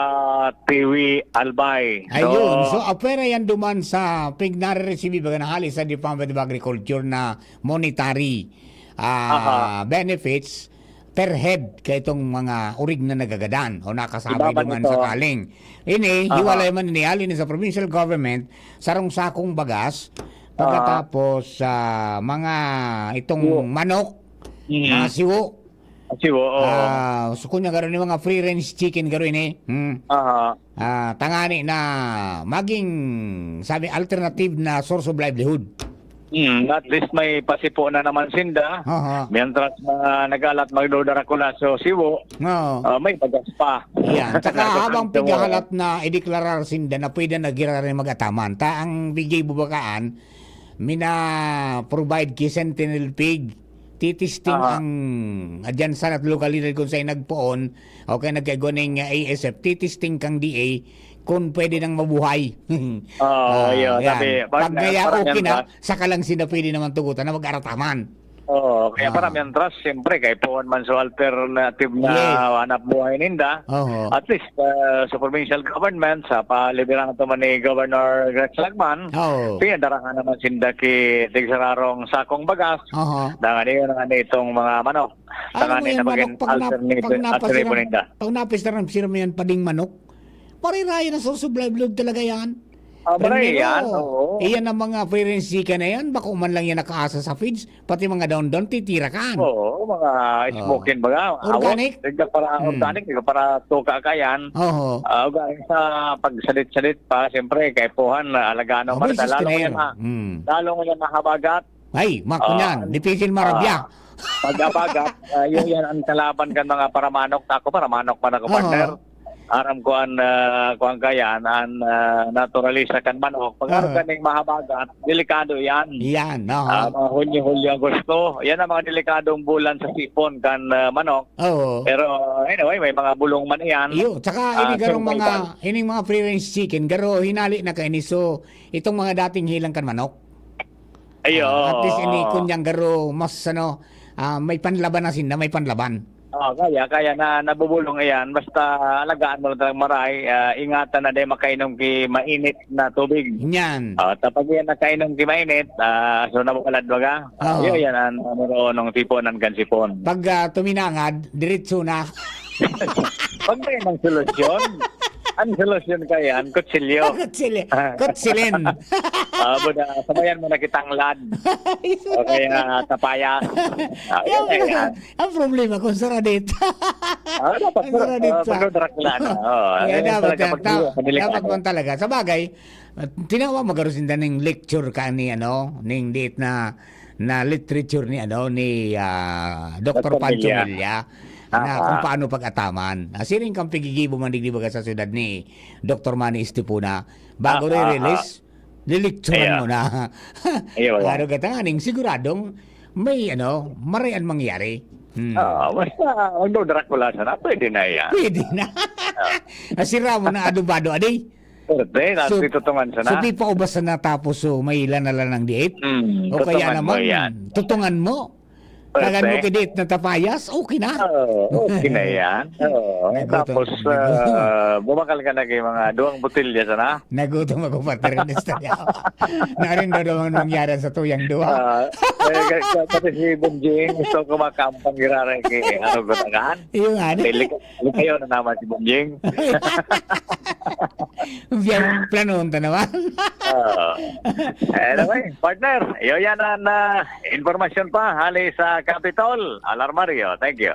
Tiwi, Albay. Ayun. So, So, apwera yan duman sa pig-, nare-receive baga na hali sa Department of Agriculture na monetary, ah, Aha. benefits per head kaitong mga orig na nagagadan o nakasabi Iba man duman ito. sa kaling. Ini, Aha. hiwalay man ini, hali ni sa provincial government, sarong sakong bagas, Aha. pagkatapos sa mga itong Siwo. manok, Mhm. mga siwo. Siwo, oo. Ah, so kunya garo ni mga free range chicken garo ini. Hmm. Aha. Ah, tangani na maging, sabi, alternative na source of livelihood. Hmm, at least may pasipo na naman sinda. Aha. Mientras na nagalat magdodarakulas o siwo, Oo. ah, may bagas pa. Yan. Tsaka Nagalat habang ang siwo. pighahalat na ideklarar sinda na pwede na giraray mag-ataman. Ta ang P J Bubakaan, mina-provide ki Sentinel Pig. Titisting Aha. ang adyan sa lokalidad kung saan nagpoon, o kaya nagkaigwa ning, ah, A S F, titisting kang D A kung pwede nang mabuhay. Oo, Ah, yun. yan. Sabi, Pag parang, kaya parang okay yan na, sa saka lang sila pwede naman tugutan na mag-arataman. Oo, kaya Ah. parang mientras, siyempre, kay puon man so alternative na Yes. hanap buhay ninda. Oo. At least, ah, sa provincial government, sa palibirahan to man ni Governor Rex Lagman, Oo. pinadarahan naman sinda ki tigsararong sakong bagas, Aha. dangan iyon ang itong mga manok. Alam Tangan mo ni yan, na maging manok, pag na-, alternative, pag napasiram-, alternative ninda. pag napisaram-siram yan, pading manok, marirayo na source of livelihood talaga yan. Ah, maray Primero, yan, oo. iyan ang mga free range chicken na yan, bako man lang yan nakaasa sa feeds, pati mga daon-daon, titirakan. Oo, mga Oo. smoking baga, Organic? awot. Hindi para Hmm. organic, hindi para tuka ka yan. Oo. Ah, organic sa pagsalit-salit pa, siyempre, kay puhan, alagaan ng Oh, may marita. Lalo sistema ngayon, yan. ah, Hmm. lalo ngayon, mahabagat. Ay, mako Ah, niyan. Difícil marabya. ah, pag-abagat, ah, yun yan ang kalaban kan mga paramanok. Ako, paramanok man ako, Oo. partner. Aram ko an, ah, kuwan ka yan, an, ah, naturalisa kan manok. Pag Oo. aram ka ning mahabagat, delikado yan. Yan, oo. Ah, mga Hunyo, Hulyo, Agosto. Yan ang mga delikadong bulan sa sipon kan, ah, manok. Oo. Pero, anyway, may mga bulong man yan. Iyo, tsaka Ah, ini garong survival. mga, ining mga free range chicken, garo hinali na kaini. So, itong mga dating hilang kan manok. Ay, Ah, at least oo, ini oo. Kun yang garo mas ano, ah, may panlaban na sinda, may panlaban. Oo, kaya, kaya na nabubulong iyan. Basta alagaan mo lang talagang maray, ah, ingatan na di makainom ki mainit na tubig. Yan. Ah, ta pag iyan nakainom ki mainit, ah, so nabukalad baga. Ah, Oo. Iyo, yan ang numero unong tiponan kan sipon. Pag, ah, tuminangad, diretso na. Pag may nang solusyon, ang solusyon ka yan, kutsilyo. Kutsili-, Ah. kutsilin. Ah, buda, sabayan mo na kitang lad. O kaya tapayas. Ah, Yan, yan, yan. Ang problema kung saradit. Ah, dapat Ang saradit ah, pa. Pagdodrakla na. Oh, Kaya yan dapat talaga yan, pag- ta-, pag- dapat man talaga. Sa bagay, ah, tinawa magaro sinda ning lecture ka ni, ano, ning diit na, na literature ni, ano, ni, ah, Doktor Doktor Pancho Villa. Villa, na Ah, kung ah. paano pag-ataman. Ah, siring kang pigigibo man digdi baga sa syudad ni Doktor Manny Estipona. Bago Ah, ah, re-release, ah. Lilikturan Ayan. mo na. Ayan, wala. Klaro ka tanganing siguradong may, ano, maray an mangyari. Hmm. Ah, basta, although Dracula sana, pwede na yan. Pwede na. Ah. Nasira mo na adobado, adi. Pwede, So, nagtitutungan sana. So, di pa ubas na natapos, so, may lanalan ng diit? Hmm, O kaya tutungan mo naman, yan. tutungan mo. Kagan mo Pwede. kidit na tapayas, okay na. Oo, okay na yan. Oo. Nagutom, Tapos, nagutom. ah, bumakal ka na kay mga duwang botelya sana. Nagutom ako, partner, ng istorya. Narin daw naman mangyari sa tuyang duwa. Ah, eh, ka-, ka-, pati si Bonjing, gusto ko makampang giraray kay, ano, Gutagan. Iyo nga, ano? Delik-, Kayo na naman si Bonjing. Biyan, planon ta naman. Oo. Anyway, partner, iyo yan ang, ah, impormasyon pa hali sa Capitol. Alarmario, thank you.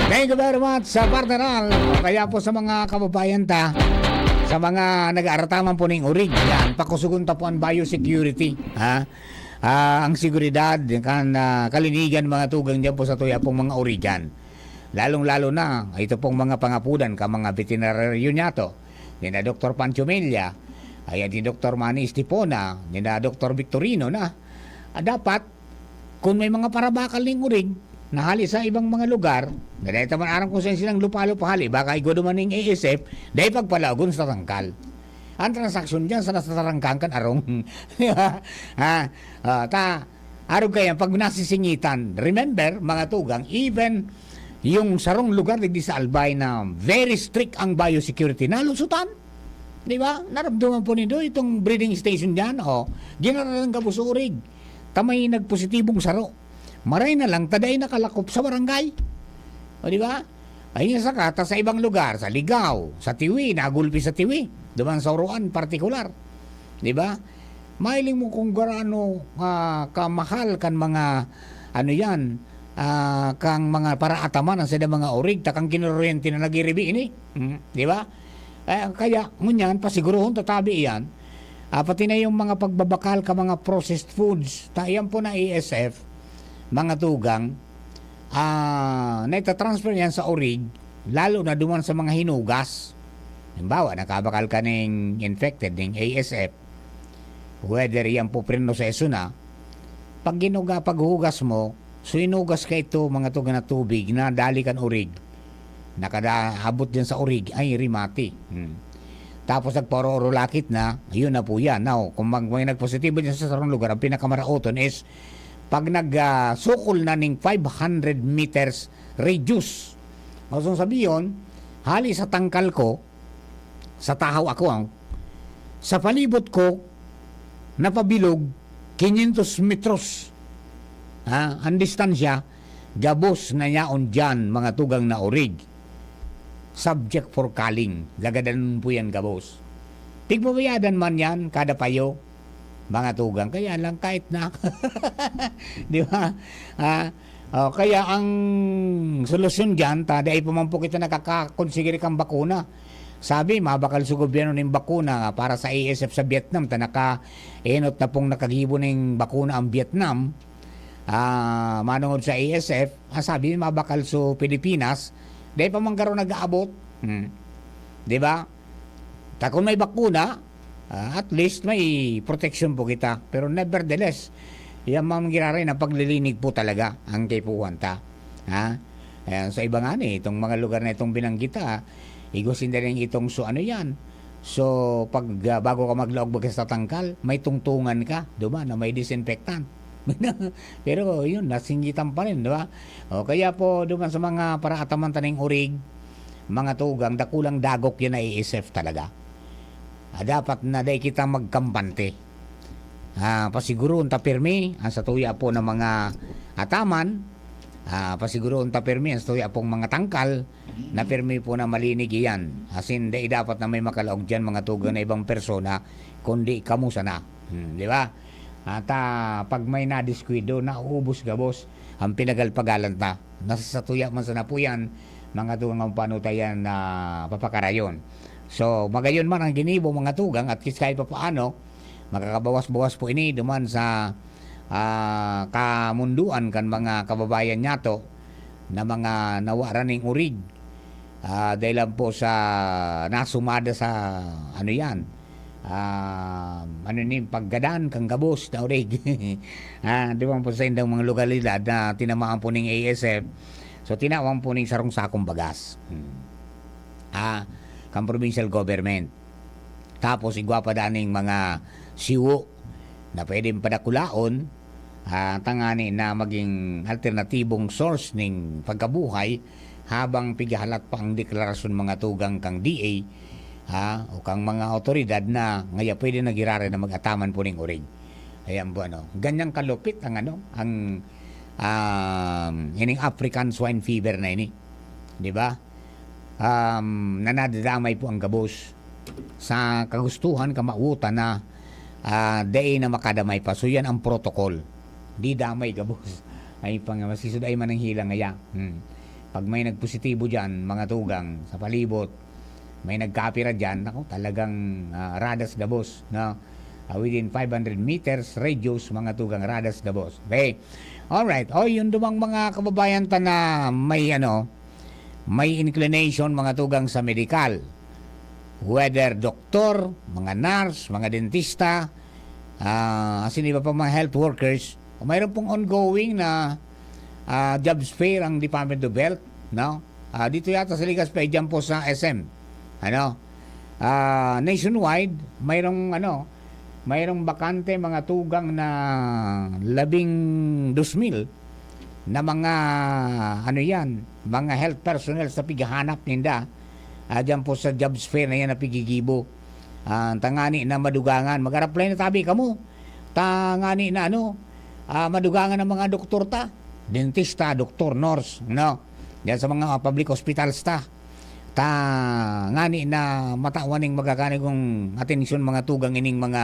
Thank you very much, sa partner Al. Kaya po sa mga kababayan ta, sa mga nag-aarataman po ning urig, yan, pakusugon ta po ang biosecurity, ha? Ah, ang seguridad, kan, ah, kalinigan, mga tugang diyan po sa tuya pong mga urigan. Lalong-lalo na, ito pong mga pangapudan ka mga veterinaryo niyato, nina Doktor Pancho Mella, ayan, ni Doktor Manny Estipona, nina Doktor Victorino na, ah, dapat, kung may mga parabakal ning urig, na hali sa ibang mga lugar, na dahil taman aram kung saan silang lupa-lupa hali, baka igwa duman ning A S F, dahil pagpalaogon sa tangkal. Ang transaksyon dyan, sa nasa tarangkang kan arong. Di ba? Ha? Ah, ta, arog kaya, pag nasisingitan, remember, mga tugang, even yung sarong lugar digdi sa Albay na very strict ang biosecurity, nalusutan. Di ba? Naramdaman po nindo itong breeding station dyan, o, ginararan ka busurig. Ta may nagpositibong saro. Maray na lang, ta dai nakalakop sa barangay. O, di ba? Ay, saka, ta sa ibang lugar, sa Ligao, sa Tiwi, nagulpi sa Tiwi. Duman sa Oroan, partikular. Di ba? Mahiling mo kung garano, ah, kamahal kan mga, ano yan, ah, kang mga paraataman ang sada mga orig, ta kang kinuryente na nagiribi ini. Hmm, di ba? Eh, kaya, ngunyan, pasigurohon ta tabi iyan. Ah, pati na yung mga pagbabakal ka mga processed foods, ta iyan po na A S F, mga tugang, ah, naitatransfer yan sa orig, lalo na duman sa mga hinugas. Halimbawa, nakabakal ka ning infected, ning A S F, whether yan po prenoseso na, pag ginuga-, paghugas mo, so hinugas ka ito, mga tugang na tubig na dali kan orig, nakada-, abot din sa orig, ay, rimati. Hmm. Tapos nagpaoro-orolakit na, yun na po yan. Now, kung mag-, may nagpositibo dyan sa sarong lugar, ang pinakamaraoton is pag nag, ah, sukol na ning five hundred meters radius. O, so sabi yun, hali sa tangkal ko, sa tahaw ako, ah, sa palibot ko, napabilog, quinientos metros, ha, ang distansya, gabos na yaon diyan, mga tugang na orig. Subject for culling. Lagadan po yan gabos. Pigbabayadan man yan, kada payo, mga tugang. Kaya lang, kahit na. Di ba? Ah, o, kaya ang solusyon diyan, ta, dai pa man po kita nakakakonsigi kang bakuna. Sabi, mabakal sa gobyerno ning bakuna para sa A S F sa Vietnam, ta naka-, enot na pong nakagibo ning bakuna ang Vietnam. Ah, manungod sa A S F, ang sabi, mabakal sa Pilipinas, dai pa man garo nag-aabot. Hmm. Di ba? Ta kung may bakuna, ah, at least may protection po kita. Pero nevertheless, yan mga giraray na paglilinig po talaga ang kaipuhan ta. Ha? Ayan, sa iba nga ni, itong mga lugar na itong binanggit ta, igwa sinda rin itong so ano yan, So, pag, ah, bago ka maglaog baga sa tangkal, may tungtungan ka, duman na may disinfectant. Pero yun, nasinggitan pa rin, di ba? O kaya po, duman sa mga paraataman taning urig, mga tugang, dakulang dagok yan na A S F talaga. Ah, dapat na dai kita magkampante. Ah, pasiguroon ta pirmi ang satuya po ng mga ataman. Ah, pasiguroon ta pirmi ang satuya pong mga tangkal na pirmi po na malinig iyan. Asin, dai dapat na may makalaog diyan, mga tugang, na ibang persona, kundi kamo sana. Hmm, di ba? At, ah, pag may nadiskuido, nauubos gabos ang pinagalpagalan ta. Nasa satuya man sana po yan, mga tugang, ang paano ta yan na papakarayon. So, magayon man ang ginibo, mga tugang, at least kahit papaano, makakabawas-bawas po ini duman sa, ah, kamunduan kan mga kababayan nyato na mga nawaran ning urig. Ah, dahil lang po sa nasumada sa, ano yan, ah, ano ni, paggadan kan gabos na urig. Ah, di ba po sa indang mga lokalidad na tinamaan po ning A S F? So, tinawan po ning sarong sakong bagas. Hmm. Ah, kan provincial government. Tapos, igwa pa daning mga siwo na pwedeng padakulaon, ah, tangani na maging alternatibong source ning pagkabuhay habang pigahalat pa ang deklarasyon, mga tugang, kang D A, ah, o kang mga awtoridad na ngaya pwede na giraray na mag-ataman po ning urig. Ayan po, ano. Ganyang kalupit ang, ano, ang, um, ining African swine fever na ini. Di ba? Um, na nadadamay po ang gabos. Sa kagustuhan, kamawotan na, ah, dai na makadamay pa. So, yan ang protocol. Di damay gabos. Ay, pang, masisud ay mananghila ngaya. Hmm. Pag may nagpositibo dyan, mga tugang, sa palibot, may nagkapira dyan, naku, talagang, ah, radas gabos, no? Ah, within five hundred meters radius, mga tugang, radas gabos. Okay. Alright. O, yun dumang mga kababayan ta na may, ano, may inclination, mga tugang, sa medikal. Whether doktor, mga nurse, mga dentista, ah, asin iba pa, mga health workers, mayroon pong ongoing na, ah, jobs fair ang Department of Health, no? Ah, dito yata sa Legazpi, diyan po sa S M. Ano? Ah, nationwide, mayroong, ano, mayroong bakante, mga tugang, na labing dos mil na mga, ano yan, mga health personnel sa pighahanap ninda. Ah, diyan po sa jobs fair na yan na pigigibo. Ah, tangani na madugangan. Mag-apply na tabi kamo. Tangani na, ano, ah, madugangan ang mga doktor ta. Dentista, doktor, nurse, no? Diyan sa mga public hospitals ta. Ta, ngani na matawan ning magakanigong atensyon, mga tugang, ining mga,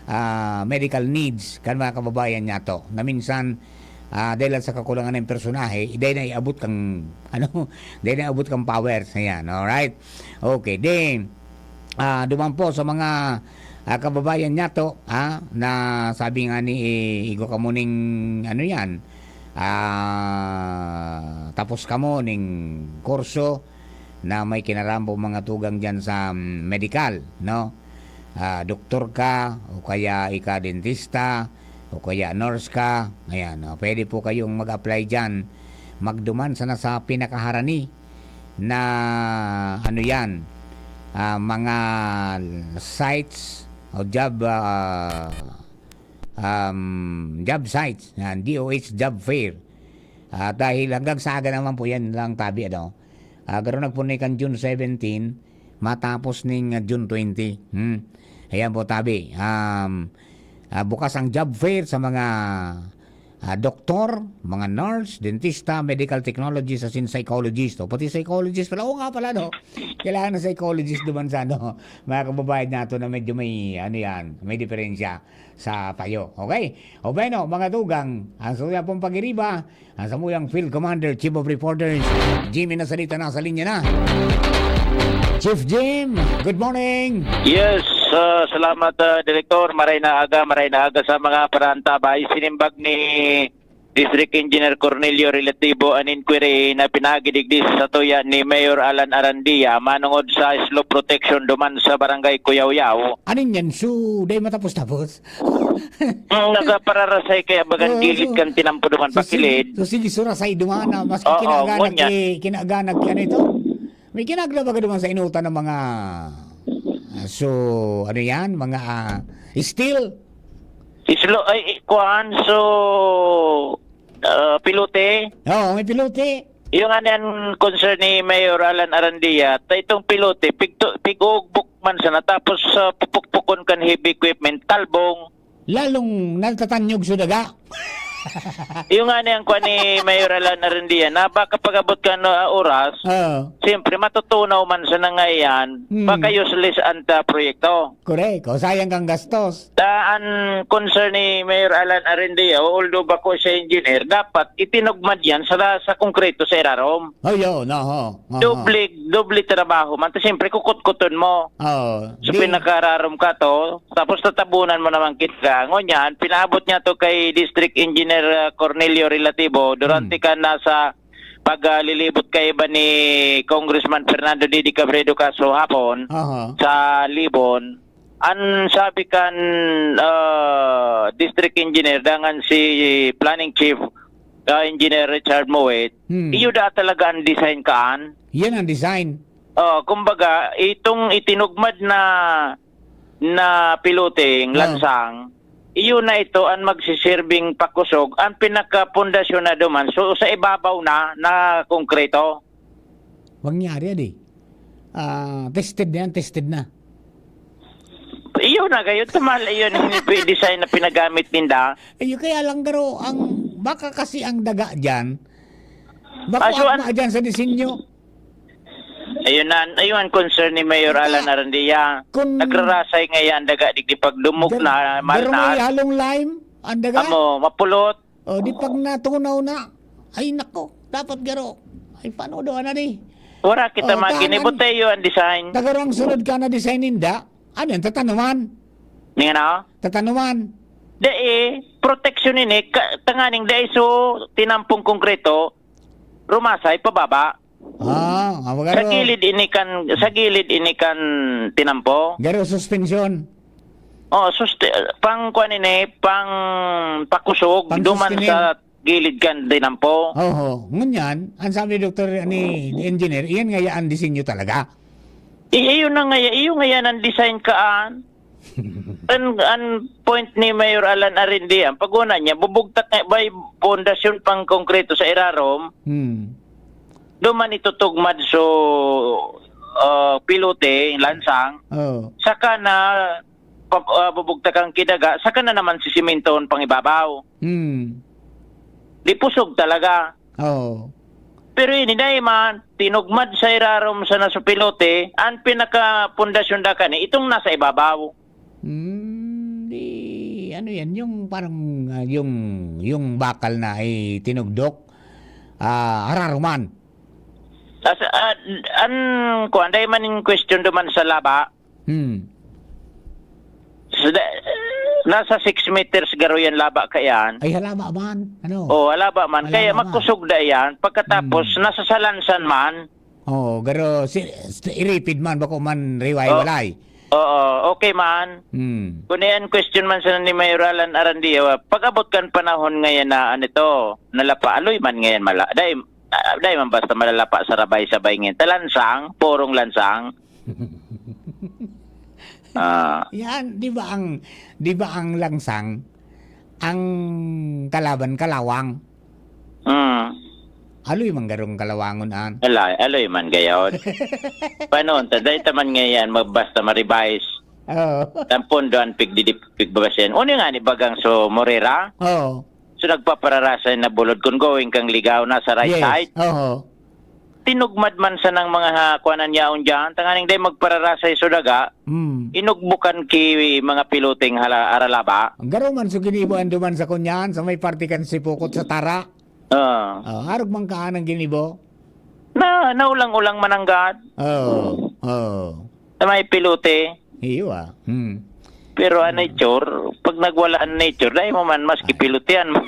ah, medical needs kan mga kababayan nyato na minsan, ah, dahil sa kakulangan ng personahe, dai na iabot kang, ano, dai na iabot kang powers. Ayan, alright? Okay, then, ah, duman po sa mga, ah, kababayan nyato, ha, na sabi nga ni, eh, igwa kamo ning, ano yan, ah, tapos kamo ning kurso, na may kinarampo mga tugang diyan sa, mm, medikal, no? Ah, doktor ka, o kaya ika dentista, o kaya nurse ka, ayan, no? Pwede po kayong mag-apply diyan. Magduman sana sa pinakaharani na, ano yan, ah, mga sites o job, ah, um, job sites, yan, D O H job fair. Ah, dahil hanggang sa aga naman po yan lang tabi, ano? Ah, garo nagpunay kan June seventeen, matapos ning, ah, June twenty. Hmm. Ayan po, tabi. Um, ah, bukas ang job fair sa mga, ah, doktor, mga nurse, dentista, medical technologist, asin psychologist. O, pati psychologist pala. Oo nga pala, no? Kailangan ng psychologist duman sa, ano, mga kababayan nato na medyo may, ano yan, may diferensya sa payo. Okay? O bueno, mga tugang, ang suya pong pagiriba, ang samuyang Field Commander, Chief of Reporters, Jimmy Nazarita, nasa linya na. Chief Jim, good morning. Yes, ah, salamat, ah, Direktor. Maray na aga, maray na aga sa mga paraantabay. Sinimbag ni District Engineer Cornelio Relativo an inquiry na pinagi digdi sa tuya ni Mayor Alan Arandia manungod sa slope protection duman sa Barangay Kuyawyaw. Ano yan? So, dai matapos-tapos? Ang nagapararasay kaya bagan Oo, gilid so- kan tinampo duman So, sige, pakilid. so, sige, surasay duman na. Maski Oo, kinaganak ngunyan. ki, kinaganak ki, ano ito? May kinagla ba duman sa inutan ng mga, So, ano yan? Mga ah, steel? Islo, ay, kuan, so, ah, pilote. Oo, may pilote. Yung ano yan, concern ni Mayor Alan Arandia, ta itong pilote, pigto, pig-uugbok man sana, tapos sa pupukpukon kan heavy equipment, talbong. Lalong natatanyog sa daga. Yung nga niyang kuan ni Mayor Alan Arandia, na baka pag-abot ka na oras, Oo. siyempre matutunaw man sana nga iyan, Hmm. baka useless ang ah, proyekto. Correct. O, sayang kang gastos. Ta ang concern ni Mayor Alan Arandia, although bako siya engineer, dapat itinugmad yan sa, sa konkreto sa irarom. Oh, yun. Oho. Oho. Doble, doble trabaho man. Ta siyempre, kukutkuton mo. Oo. So, Di- pinakararom ka to, tapos tatabunan mo naman kita. Ngunyan, pinaabot niya to kay District Engineer ah, Cornelio Relativo durante Hmm. ka nasa paglilibot kaiba ni Congressman Fernando Didi Cabredo kaso hapon Aha. sa Libon. Ang sabi kan ah, District Engineer, dangan si Planning Chief, ah, Engineer Richard Mowat, Hmm. iyo da talaga ang design kaan. Yan ang design. Oh, kumbaga, itong itinugmad na na piloting Ah. lansang, iyo na ito ang magsisirbing pakusog, ang pinakapundasyon na duman, so sa ibabaw na, na konkreto. Mangyari yan eh. Ah, tested na yan, tested na. Iyo na kayo, tamal iyon yung design na pinagamit ninda. Ayun, kaya lang garo, ang, baka kasi ang daga dyan, Ah, so, baka an- dyan sa disenyo. Ayun na, ayun ang concern ni Mayor Ika, Alan Arandia. kun- Nagrarasay ngayon daga, digdi pagdumog na, Gar- garo may maltas. halong lime, ang daga. Amo, mapulot. O, di pag natunaw na. Ay, nako, dapat garo. Ay, paano daw na di? Wala kita Oh, magini, tanan. Botello ang design. Tagarang sunod ka na design ninda. Ano yan? Tatanuman? Ning ano? Tatanuman? Dai, protection ini, ka, tanganing dai so tinampong konkreto, rumasay pababa. Ah, ah, Sa garo. Gilid ini kan, sa gilid ini kan tinampo. Garo suspension. Oh, susti, pang kuan ini, pang pakusog, Pang duman sustenin. Sa gilid kan tinampo. Oho. Ngunyan, ang sabi ni Doktor ni engineer, iyan nga yan ang disenyo talaga. I, iyo na nga, iyo nga yan ang design kaan. An, an point ni Mayor Alan Arindian, pag-una niya, bubugtak nga by pundasyon pang konkreto sa irarom, Hmm. duman itutugmad so ah, pilote, lansang, Oh. saka na pa, ah, bubugtak ang kidaga, saka na naman sisimintohon pang ibabaw. Hmm. Di pusog talaga. Oh. Pero ini dai man, tinugmad sa irarom sa naso pilote, ang pinakapundasyon da kani, itong nasa ibabaw. Hmm, di, ano yan, yung parang ah, yung yung bakal na ay tinugdok. Ah, hararuman. As, ah, an kuan, dai man in question duman sa laba. Hmm. So, da, nasa six meters garo yan laba kayan. Ay, halaba man. Ano? Oh, halaba man. Halaba Kaya man. Magkusog da yan. Pagkatapos, Hmm. Nasa salansan man. Oh, garo si, si iripid man bako man riway-walay. Oo, okay man. Hmm. Kung yan question man sa ni Mayor Alan Arandia, pag-abot kan panahon ngayon na ano ito, nalapa, aloy man ngayon mala. Dai, ah, dai man basta malalapa sa rabay-sabay ngayon. Talansang, purong lansang. Ah, Yan, di ba ang di ba ang langsang ang kalaban kalawang? mm. Aloy man garong kalawangon an. Alay, aloy man gayon. Paano, ta, dai ta man ngayon, magbasta ma-revise. Oh. Tampon doon, pigdidip, pigbabasyan. Ano nga ni Bagang so Morera? Oh. So, nagpapararasay na bulod kung going kang Ligaw na sa right Yes. side. Oho. Tinugmad man sa nang mga ha, kuanan yaon dyan. Tanganing dai magpararasay so daga, Hmm. inugbukan ki mga piloting hala, aralaba. Ang garo man so ginibo anduman sa kunyan, sa may parte kan Sipukot sa Tara. Ah. Oh, arog man kaan ang ginibo. Na, naulang-ulang mananggad. Oh, oh. Sa may pilote. Iyo ah. Hmm. Pero ang nature, pag nagwala ang nature, dahil mo man maski pilotean mo.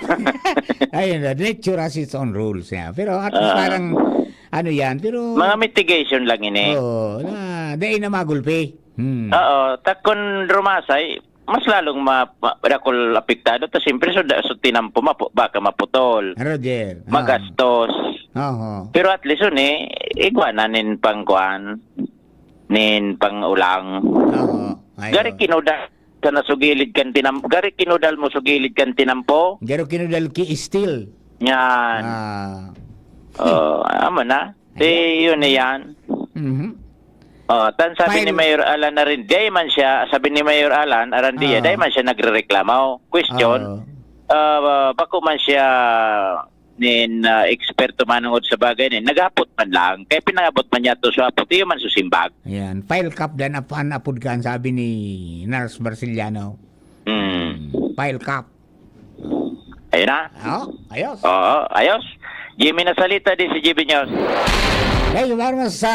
Ayun, the nature has its own rules niya. Pero at least Ah. parang, ano yan, pero, Mga mitigation lang ini. Oo, na, dahil na magulpi. Hmm. Oo, takon rumasay, mas lalong ma, ma, dakol apektado. Ta siyempre, so, da- so tinampo, mapu, baka maputol, Roger. ah. Magastos. Oho. Pero at least, yun eh, igwa na nin pangkuan. nin pang-ulang. Oo, ayo. Gari kinudal sa nasugilid kan tinam-, gari kinudal mo sugilid kan tinampo. Garo kinudal ki steel. Yan. Ah. Oh, amo na. Di, Ayan. yun na yan. Mhm. Oh, tan sabi ni Fine. Mayor Alan na rin, di man siya, sabi ni Mayor Alan, Arandia, Oo. di man siya nagrereklamo. Question, Oo. ah, bako man siya nin, ah, eksperto manungod sa bagay ni, naghapot man lang. Kaya pinangabot man niya to sa hapot, iyo man susimbag. Ayan. File cap dan ap-, an apod ka, ang sabi ni Nars Marceliano. Hmm. File cap. Ayun na. Oh, ayos. Oo, ayos. Jimmy na salita di si G B News. Thank you very much sa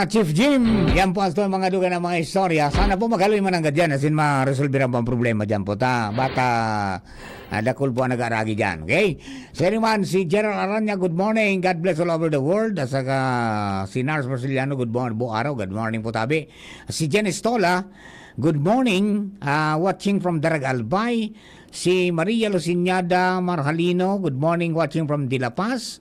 Chief Jim. Yan po ang mga dugan ng mga istorya. Sana po magaloy man ang gadyan. Asin maresolver ang problema dyan po. Ta, bata, ah, dakul po ang nag-aaragi dyan. Okay? Sir man, si Gerald Aranya, good morning. God bless all over the world. At saka si Nars Marceliano, good morning. Buong araw, good morning po, tabi. Si Jen Estola, good morning. Ah, watching from Darag Albay. Si Maria Luciñada Marhalino, good morning, watching from De La Paz.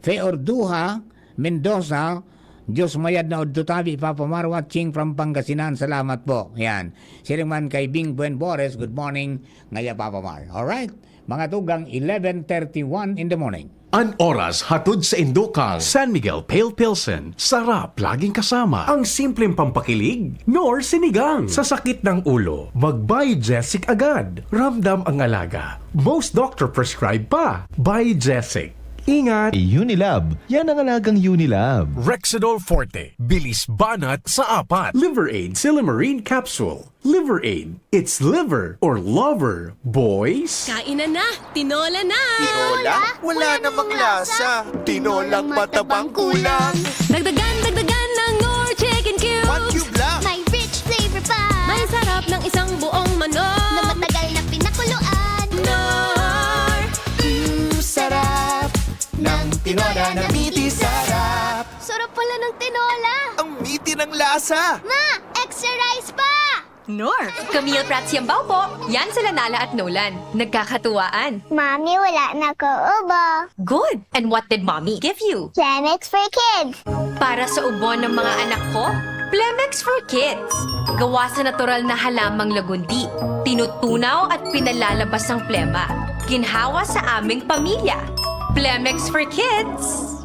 Fe Orduha Mendoza, Diyos mayad na udto tabi, Papa Mar, watching from Pangasinan. Salamat po. Yan. Siring man kay Bing Buen Bores, good morning, ngaya Papa Mar. Alright. Mga tugang, eleven thirty-one in the morning. An oras hatod sa indokang San Miguel Pale Pilsen, sarap laging kasama. Ang simpleng pampakilig, nor sinigang. Sa sakit ng ulo, mag-Biogesic agad. Ramdam ang alaga. Most doctor prescribe pa. Biogesic. Ingat. Unilab. Yan ang alagang Unilab. Rexidol Forte. Bilis banat sa apat. Liver Aid Silymarin Capsule. Liver Aid. It's liver or lover, boys. Kainan na! Tinola na! Tinola? Wala namang lasa. Tinolang matabang kulang. Dagdagan, dagdagan ng Knorr Chicken Cubes! One cube lang. May rich flavor pa. May sarap ng isang buong manok. Na matagal na pinakuluan. Knorr! Mm, sarap ng tinola na miti sarap. Sarap pala ng tinola. Ang miti ng lasa. Ma, extra rice pa! Knorr. Ka-meal prats yambaw po. Yan sa Lanala at Nolan. Nagkakatuwaan. Mami, wala na ko ubo. Good. And what did Mommy give you? Planex for Kids. Para sa ubo ng mga anak ko, Plemex for Kids. Gawa sa natural na halamang lagundi. Tinutunaw at pinalalabas ang plema. Ginhawa sa aming pamilya. Plemex for Kids.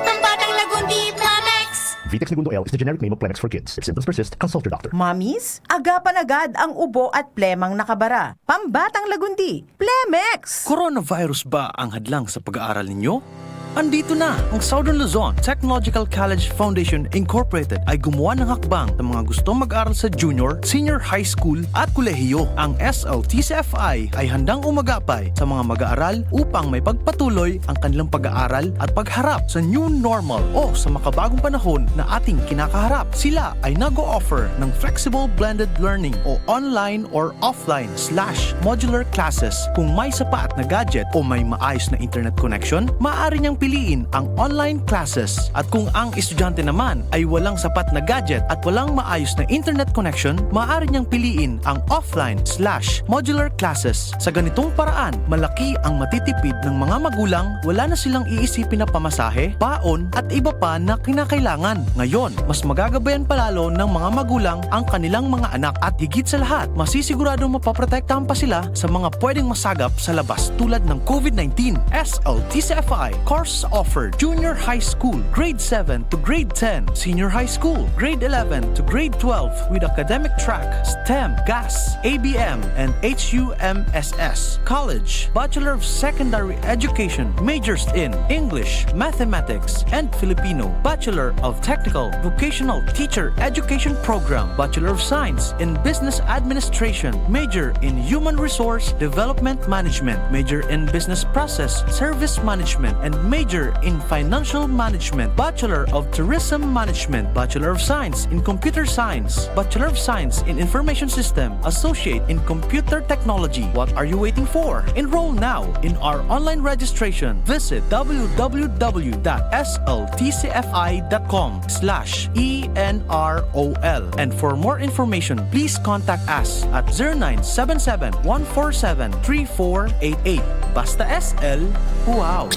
Pambatang lagundi, Plemex! Vitex Negundo L is the generic name of Plemex for Kids. If symptoms persist, consult your doctor. Mommies, agapan agad ang ubo at plemang nakabara. Pambatang lagundi, Plemex! Coronavirus ba ang hadlang sa pag-aaral ninyo? Andito na ang Southern Luzon Technological College Foundation Incorporated ay gumawa ng hakbang sa mga gustong mag-aral sa junior, senior high school at kolehiyo. Ang S L T C F I ay handang umagapay sa mga mag-aaral upang may pagpatuloy ang kanilang pag-aaral at pagharap sa new normal o sa makabagong panahon na ating kinakaharap. Sila ay nag-o-offer ng flexible blended learning o online or offline slash modular classes. Kung may sapat na gadget o may maayos na internet connection, maaari niyang piliin ang online classes. At kung ang estudyante naman ay walang sapat na gadget at walang maayos na internet connection, maaari niyang piliin ang offline slash modular classes. Sa ganitong paraan, malaki ang matitipid ng mga magulang, wala na silang iisipin na pamasahe, baon, at iba pa na kinakailangan. Ngayon, mas magagabayan pa lalo ng mga magulang ang kanilang mga anak at higit sa lahat, masisiguradong mapaprotektahan pa sila sa mga pwedeng masagap sa labas tulad ng COVID nineteen. S L T C F I, course offered, junior high school, grade seven to grade ten, senior high school, grade eleven to grade twelve with academic track, STEM, GAS, A B M, and H U M S S. College, Bachelor of Secondary Education, majors in English, Mathematics, and Filipino. Bachelor of Technical Vocational Teacher Education Program, Bachelor of Science in Business Administration, major in Human Resource Development Management, major in Business Process Service Management, and major in Financial Management, Bachelor of Tourism Management, Bachelor of Science in Computer Science, Bachelor of Science in Information System, Associate in Computer Technology. What are you waiting for? Enroll now in our online registration. Visit w w w dot s l t c f i dot com slash e n r o l. And for more information, please contact us at zero nine seven seven, one four seven, three four eight eight. Basta S L, wow!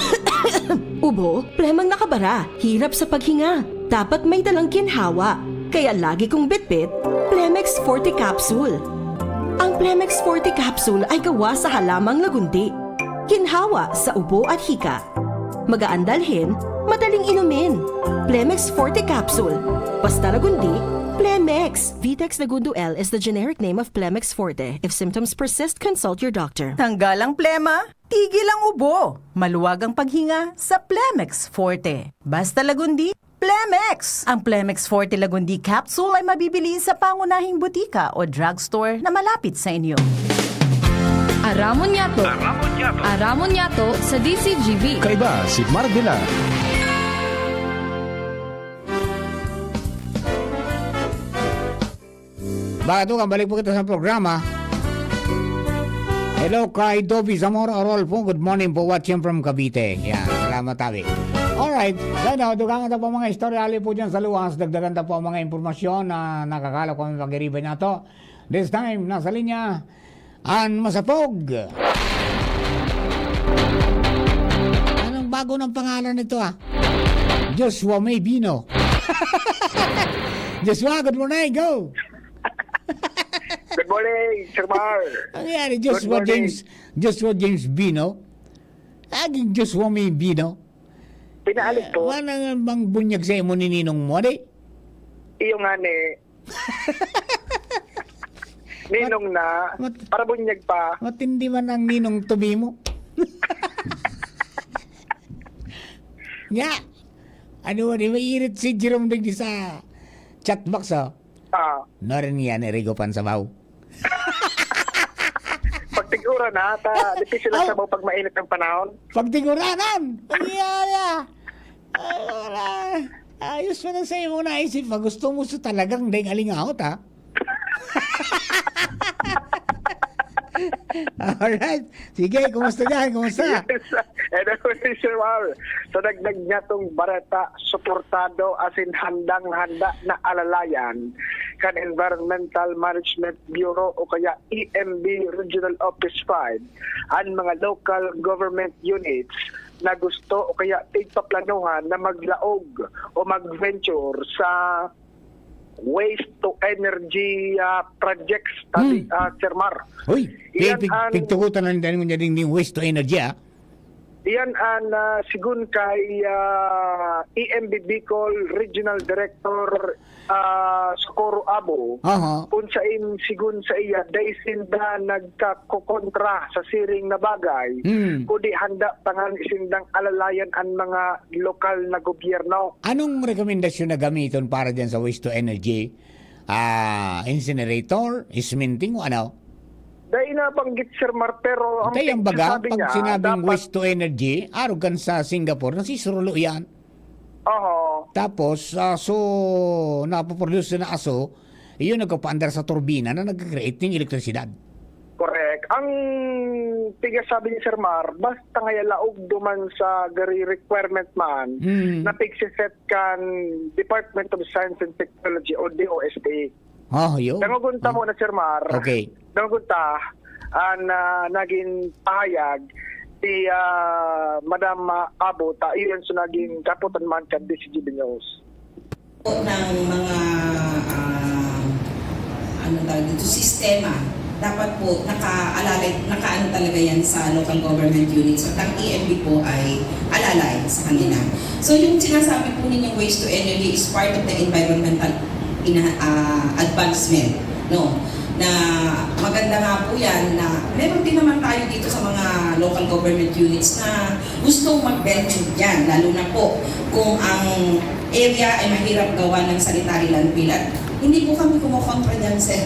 Ubo, plemang nakabara, hirap sa paghinga. Dapat may dalang ginhawa, kaya lagi kong bitbit Plemex Forte Capsule. Ang Plemex Forte Capsule ay gawa sa halamang lagundi. Ginhawa sa ubo at hika. Magaan dalhin, madaling inumin. Plemex Forte Capsule. Basta lagundi, Plemex. Vitex Lagundo L is the generic name of Plemex Forte. If symptoms persist, consult your doctor. Tanggal ang plema, tigil ang ubo. Maluwag ang paghinga sa Plemex Forte. Basta lagundi, Plemex! Ang Plemex Forte Lagundi Capsule ay mabibili sa pangunahing butika o drugstore na malapit sa inyo. Aramon Yato. Aramon Yato. Aramon Yato sa D C G B. Kaiba si Mark Villar. Mga tugang, balik po kita sa programa. Hello kay Dovi Zamora Orolfo. Good morning po, watching from Cavite. Yan, salamat, Tabi. Alright, ganda, dugangan ta po mga istorya, ali po dyan sa luwas, dagdagan ta po ang mga impormasyon na nakakalap kami pag-iriba niya to. This time, nasa linya, an masapog. Anong bago ng pangalan nito, ah? Joshua May Bino. Joshua, good morning, go! Good morning, Sir Mar. Ang nangyari, Joshua James, Joshua James Bino? Aging Joshua May Bino? Pinaalig po. Wala nga bang bunyag sa imo ni Ninong mo, di? Iyo nga ni. Ninong na, mat-, para bunyag pa. Matindi man ang ninong to bi mo. Nya, ano, di mairit si Jerome digdi sa chat box, oh. Ah. Narin yan, Erigo Pansabaw. Pagtiguran na, ta, dipis sila sa pag mainit ang panahon. Pagtiguranan! Ang iya, iya. Ay, wala. Ayos mo na sa imo naisip. Pag gusto mo sa talagang deng alingahot, ha? Alright. Sige, kumusta dyan? Kumusta? Yes. Anyway, Sir Mar, sa dagdag niya tong bareta, suportado asin handang-handa na alalayan kan Environmental Management Bureau o kaya E M B Regional Office five, an mga local government units na gusto o kaya tigpaplanuhan na maglaog o mag-venture sa waste to energy, ah, projects, tabi, Hmm. ah, Sir Mar. Uy, Iyan pig-, an pigtugutan na nin, nin waste to energy, ah. Iyan an, ah, sigun kay, ah, E M B Bicol Regional Director, ah, Socorro Abo, Aha. kun sain sigun sa iya, dai sinda nagkakokontra sa siring na bagay, Hmm. kundi handa pa nga sindang alalayan an mga lokal na gobyerno. Anong rekomendasyon na gamiton para diyan sa waste to energy? Ah, incinerator, sminting o ano? Dai nabanggit, Sir Mar, pero ang Dai ang baga, pagsasabi pag niya, sinabing dapat waste to energy, arog kan sa Singapore, nasisurulo yan. Oho. Tapos, ah, so, napoproduce na aso, iyon nagpapaandar sa turbina na nagkakreate ng elektrisidad. Correct. Ang pigsasabi ni Sir Mar, basta ngaya laog duman sa gari requirement man, Hmm. na pigsiset kan Department of Science and Technology o D O S T. Ah, yun. Dangogon ta Ah. muna, Sir Mar. Okay. Dangogon ta, an, ah, nagin pahayag si, ah, Madam, ah, Abo, ta iyon so nagin kapotan man kan D C G B News. Po ng mga, ah, ano tawag dito, sistema, dapat po nakaalalay, nakaano talaga yan sa local government units. At ang E M B po ay alalay sa kanila. So, yung sinasabi po ninyong waste to energy is part of the environmental ina-, ah, advancement, no? Na maganda nga po yan na meron din naman tayo dito sa mga local government units na gustong mag-venture dyan, lalo na po kung ang area ay mahirap gawa ng sanitary landfill. At hindi po kami kumokontra dyan, sir.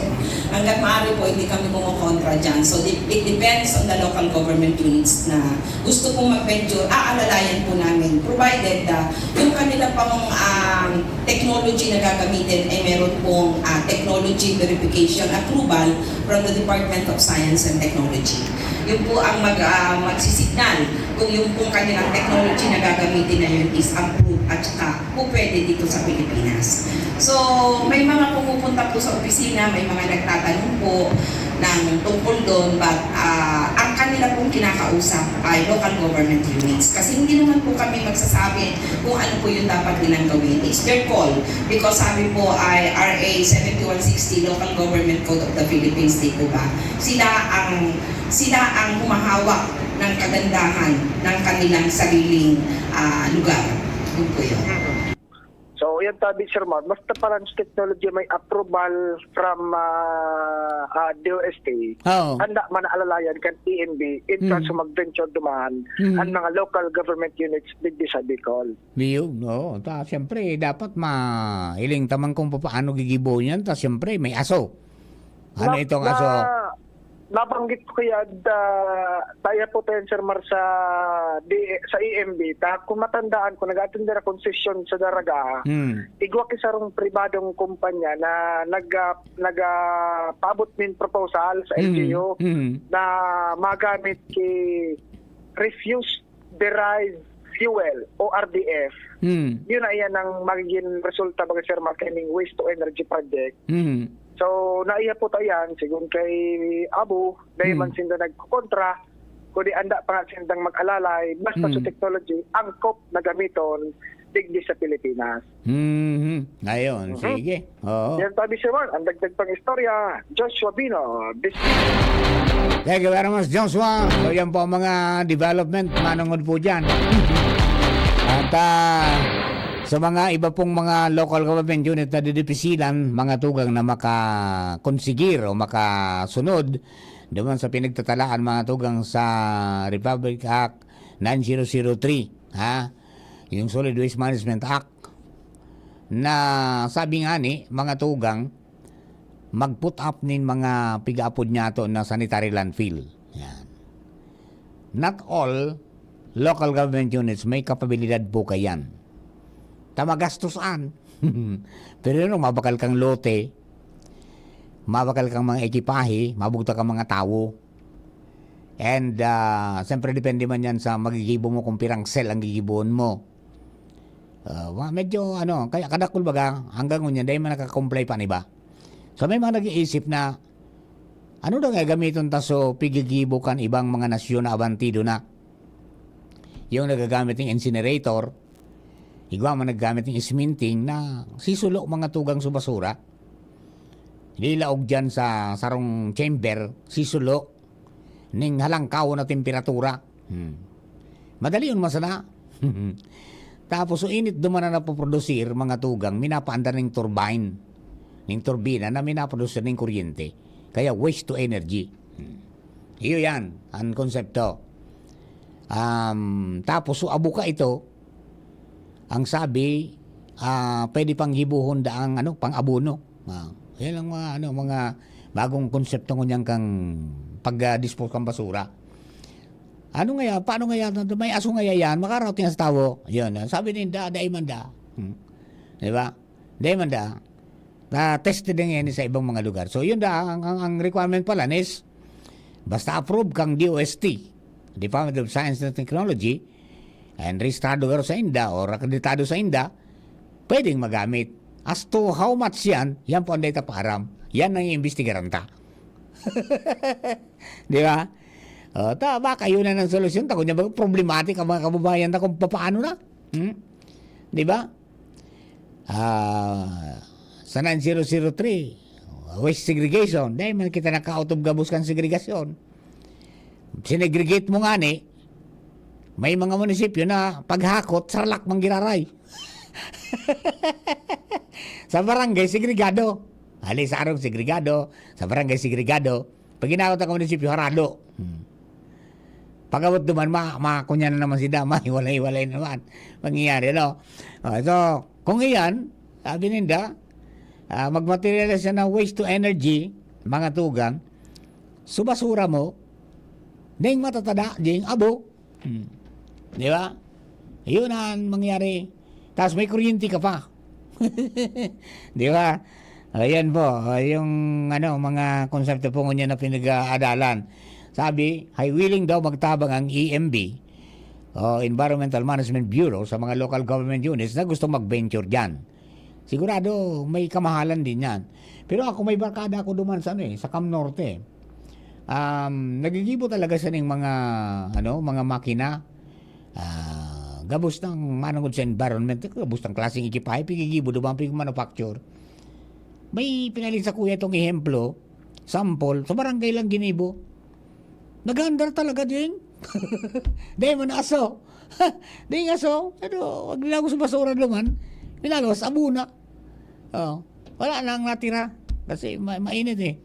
Hanggat maaari po, hindi kami kumokontra dyan. So, de-, it depends on the local government units na gusto pong mag-venture, aalalayan po namin, provided, ah, yung kanila pang, ah, technology na gagamitin ay meron pong, ah, technology verification approval from the Department of Science and Technology. Yun po ang mag-, ah, magsisignal kung yung pong kanilang technology na gagamitin na yun is approved at saka po pwede dito sa Pilipinas. So, may mga pumupunta po sa opisina, may mga nagtatanong po ng tungkol doon, but, ah, ang na pong kinakausap ay local government units. Kasi hindi naman po kami magsasabi kung ano po yung dapat nilang gawin. It's their call. Because sabi po ay R A seventy-one sixty, Local Government Code of the Philippines, di po ba? Sila ang, sila ang humahawak ng kagandahan ng kanilang sariling, ah, lugar. Yun po yun. So, yan tabi, Sir Mar, basta pa lang sa technology may approval from ah, ah, D O S T, Oo. handa man na alalayan kan E M B in Mm. kaso mag-venture duman Mm. ang mga local government units digdi sa Bicol. Biyog, oo. Ta, siyempre, dapat mahiling taman kung paano gigibo niyan. Ta, siyempre, may aso. Ano Na- itong na- aso? Nabanggit ko kaya, ah, tayo po tayo, Sir Mar, sa, di, sa E M B. Ta, kung matandaan ko, nag-attend ako ng session sa Daraga. Hmm. Igwa ki sarong pribadong kumpanya na nag, ah, nag, ah, paabot nin proposal sa L G U Hmm. na magamit ki refuse derived fuel o R D F. Hmm. Yun na iyan ang magiging resulta, baga, Sir Mar, kining waste to energy project. Hmm. So, naiya po ta yan, sigon kay Abu, dahil Hmm. man sinda nagkukontra, kundi anda pa nga sindang mag-alalay, basta Hmm. sa technology, angkop na gamiton, digdi sa Pilipinas. Hmm. Ayun, Mhm. sige. Oo. Yan tabi, Sir Mar, ang dagdag pang istorya, Joshua Bino, Bis- Thank you very much, Joshua. So, yan po ang mga development. Manungod po dyan. At ah, sa mga iba pong mga local government unit na didipisilan, mga tugang na makakonsigir o makasunod naman sa pinagtatalaan, mga tugang, sa Republic Act nine zero zero three, ha? Yung Solid Waste Management Act, na sabi nga ni, mga tugang, mag-put up nin mga pigaapod niyato na sanitary landfill. Yan. Not all local government units may kapabilidad po kayan. Ta, magastosan. Pero yun, mabakal kang lote, mabakal kang mga ekipahe, mabugtak kang mga tawo. And, ah, siyempre, depende man yan sa magigibo mo kung pirang cell ang gigibohon mo. Ah, wa-, medyo, ano, kaya kadakul baga, hanggang ngunyan, dahil man nakakomply pa ang iba. So, may mga nag-iisip na, ano daw nga gamiton ta so pigigibo kan ibang mga nasyon na abantido na? Yung nagagamit ng incinerator, igwa man naggamit ng isminting na sisulo mga tugang sa basura. Lilaog dyan sa sarong chamber, sisulo, ning halangkaw na temperatura. Hmm. Madali yun masana. Tapos, so init duman na napoprodusir, mga tugang, minapaandar ning turbine, ning turbina na minaprodusir ning kuryente. Kaya waste to energy. Hmm. Iyo yan, ang konsepto. Um, tapos, so abuka ito, ang sabi, ah, pwede pang gibohon daang, ano, pang-abono. Ah, yan ang mga, ano, mga bagong konsepto ngunyan kang pag-dispose kang basura. Ano nga yan? Paano nga yan? May aso nga yan? Makaraot nga sa tawo. Yun, ah, sabi ninda, dai man da. Hmm. Di ba? Dai man da. Na-tested na yan sa ibang mga lugar. So, yun da, ang, ang, ang requirement pala is, basta approve kang D O S T, Department of Science and Technology, and rehistrado garo sa inda or akreditado sa inda, pwedeng magamit. As to how much yan, yan po ang data paaram. Yan ang iimbestigaran ta. Di ba? O, ta, baka yun na ang solusyon. Takot niya ba, problematic ang mga kababayan na kung papaano na. Hmm? Di ba? Ah, sa nine zero zero three, waste segregation. Dahil man kita naka-out of gabos kan segregation. Sinegregate mo nga ni, may mga munisipyo na paghakot, sarlak mang giraray. Sa barangay, segregado. Ali sa arog, segregado. Sa barangay, segregado. Pag inawat ang munisipyo, harado. Hmm. Pag-abot duman, ma, ma, kunya na naman si Dama, hiwalay-hiwalay naman. Mangyayari, no? Ah, so, kung iyan, sabi ninda, ah, magmaterialize siya ng waste to energy, mga tugang, so basura mo, ding matatada, ding abo. Hmm. Di ba? Yun ang mangyari. Tapos may kuryente ka pa. Di ba? Ayan po, ah, yung ano, mga konsepto po ngunyan na pinag-aadalan. Sabi, ay willing daw magtabang ang E M B o Environmental Management Bureau sa mga local government units na gusto mag-venture dyan. Sigurado may kamahalan din yan. Pero ako, may barkada ako duman sa, ano, eh, sa Cam Norte. Um, nagigibo talaga siya ning mga, ano, mga makina. Ah, gabos ng manungod sa environment, gabos ng klaseng ekipahe, pigigibo, di ba, pig manufacture. May pinalit sa kuya itong ehemplo, sample, sa barangay lang ginibo. Nag-aandar talaga din. Dahil man aso. Dahil aso, pero wag nila ako sa basura naman. Pinalawas, abuna. Oh, wala nang natira. Kasi ma- mainit eh.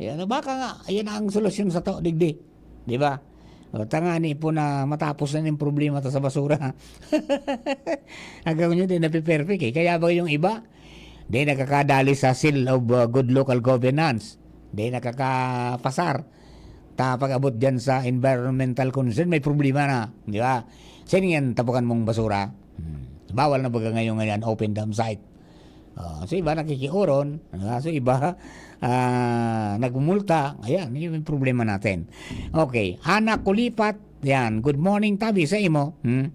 Yan, baka nga, ayan ang solusyon sa to, digdi. Di ba? O, tangani po na matapos na yung problema ta sa basura. Hanggang yun, di napiperfect eh. Kaya ba yung iba, di nakakadali sa Seal of uh, Good Local Governance. Di nakakapasar. Ta pag-abot dyan sa environmental concern, may problema na. Di ba? Sino yan tapukan mong basura? Hmm. Bawal na baga ngayon ngayon, open dump site. Oh, so iba nakikioron, ah, so iba ah, nagmumulta. Ayan, yun yung problema natin. Okay, Ana Kulipat, yan. Good morning, tabi sa imo. Hmm?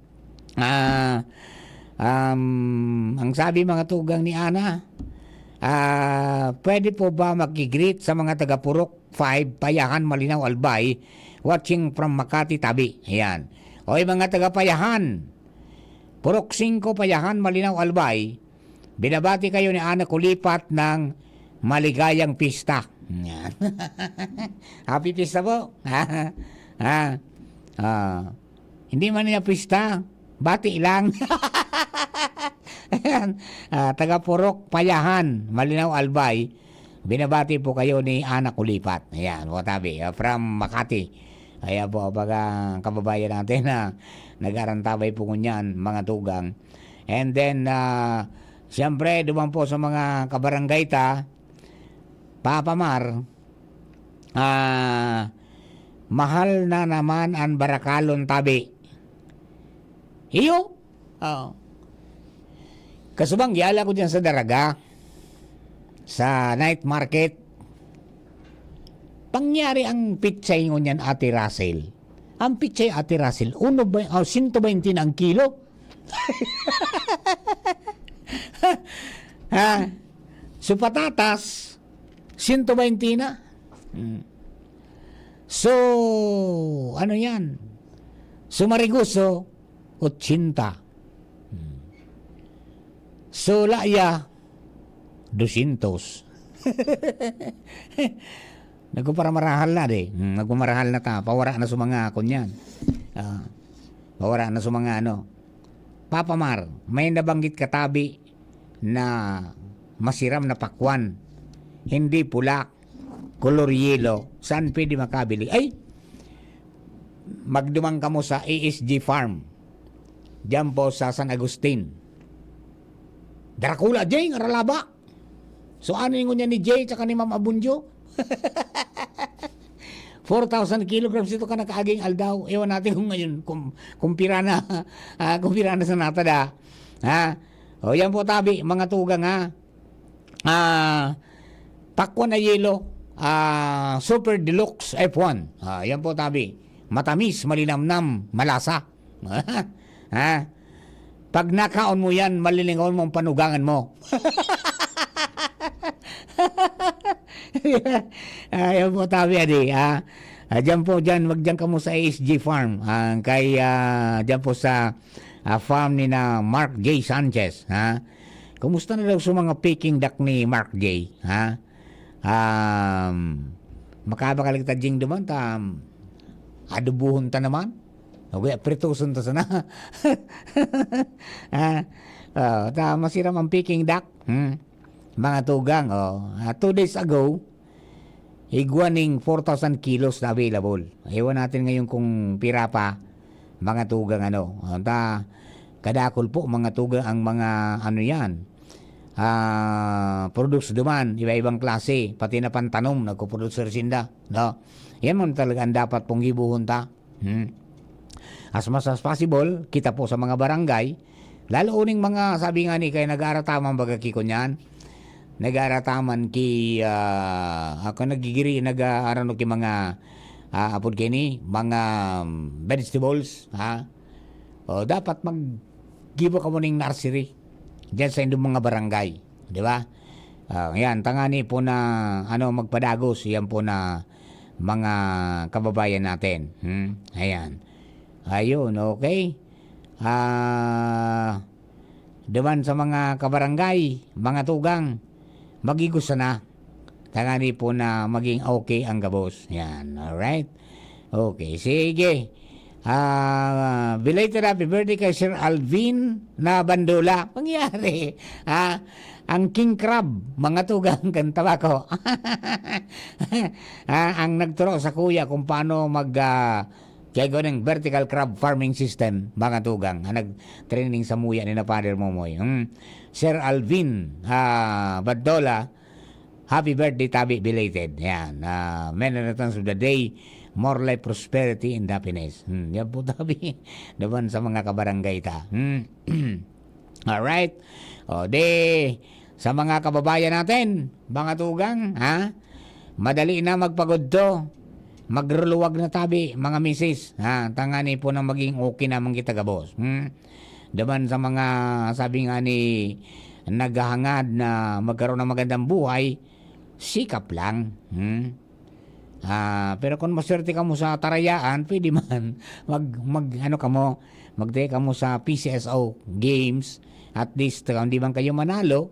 Ah, um, ang sabi mga tugang ni Ana, ah, pwede po ba makigreet sa mga taga Purok five, Payahan, Malinaw, Albay, watching from Makati, tabi. Ayan. Oy, mga taga Payahan, Purok singko, Payahan, Malinaw, Albay, binabati kayo ni Ana Kulipat ng maligayang pista. Yan. Happy pista po. Ha? Ah, hindi man niya pista, bati lang. Ayan. Ah, taga Purok, Payahan, Malinaw, Albay. Binabati po kayo ni Ana Kulipat. Ayan, po tabi, ah, from Makati. Ayan po, baga kababayan natin na nag-arantabay po ngunyan, mga tugang. And then, ah, siyempre, duman po sa mga kabarangay ta, Papa Mar, ah, mahal na naman ang barakalon, tabi. Iyo? Oo. Kasubang, yala ko dyan sa Daraga, sa night market. Pangyari ang pitsay ngunyan, Ate Russell. Ang pitsay, Ate Russell, uno ba, oh, sento baynte na ang kilo. Ha? So, patatas, sento baynte na. Hmm. So, ano yan? So, marigoso, ochenta. Hmm. So, laya, dosyentos. Nagkumpara marahal na, di? Hmm, nagkumarahal na ta. Pawara na sa mga, kunyan. Ah, pawara na sa mga, ano. Papa Mar, may nabanggit katabi na masiram na pakwan. Hindi pula, kolor yelo. Saan pwede makabili? Ay! Magduman kamo sa A S G Farm. Diyan po sa San Agustin. Dracula, Jeng, Aralaba. So, ano yung ngunyan ni Jay tsaka ni Ma'am Abunjo? Four thousand kilograms ito ka nakaaging aldaw. Ewan natin kung ngayon, kung, kung pira na, ah, kung pira na sa natada. Ha? O, yan po, tabi, mga tugang, ha? Ah, pakwan na yelo, ah, Super Deluxe F one. Ah, yan po, tabi. Matamis, malinamnam, malasa. Ha? Pag nakaon mo yan, malilingaw mo ang panugangan mo. Ayan po, tabi, adi, ha? Ah, dyan po, dyan, magdyan kamo sa A S G Farm. Ah, kay, ah, dyan po sa ah, farm ni na Mark J Sanchez, ha? Kumusta na daw sa mga Peking duck ni Mark J, ha? Um, makabakal kita jing duman, ta, um, adobohon ta naman. O kaya prituson ta sana. Ha? Ah, ta, masiram ang Peking duck. Hmm? Mga tugang, oh. Ah, two days ago, igwa ning four thousand kilos na available. Ewan natin ngayon kung pira pa, mga tugang, ano. Ah, ta, kadakol po, mga tugang, ang mga, ano yan, ah, products duman, iba-ibang klase, pati na pantanom, nagpo-produce sinda, no? Yan man talaga ang dapat pong gibohon ta. Hmm. As much as possible, kita po sa mga barangay, lalo uning mga, sabi nga ni, kaya nag-aarataman baga ki kunyan, nag-aarataman ki, ah, ako nagigiri, nag-aarano ki mga, ah, apod kini, mga, um, vegetables, ha? O, dapat mag-gibo kamo ning nursery diyan sa indong mga barangay, di ba? Ah, yan, tangani po na, ano, magpadagos, yan po na mga kababayan natin. Hmm? Ayan. Ayun, okay. Ah, duman sa mga kabarangay, mga tugang, magigos sana. Tangani po na maging okay ang gabos. Yan, alright? Okay, sige. Ah, belated happy birthday kay Sir Alvin na Bandola. Pangyari, ah, ang king crab, mga tugang kan tabako. Ah, ang nagturo sa kuya kung paano mag, ah, kaya ng vertical crab farming system, mga tugang. Ah, nag-training sa muya ni na Father Momoy. Hmm. Sir Alvin, ah, Bandola, happy birthday, tabi, belated. Yan. Ah, many returns of the day, more life, prosperity, and happiness. Hmm, yan po, tabi. Naman sa mga kabarangay ta. Hmm. Alright. O, di, sa mga kababayan natin, mga tugang, ha? Madali na magpagudto. Magruluwag na tabi, mga misis, ha? Tangani po nang maging okay naman kita gabos. Hmm? Daman sa mga, sabi nga ni, naghahangad na magkaroon ng magandang buhay, sikap lang. Hmm? Ah, pero kung maswerte ka mo sa tarayaan, pwede man. Mag, mag, ano ka mo, magtaya ka mo sa P C S O games. At least, kung di man kayo manalo,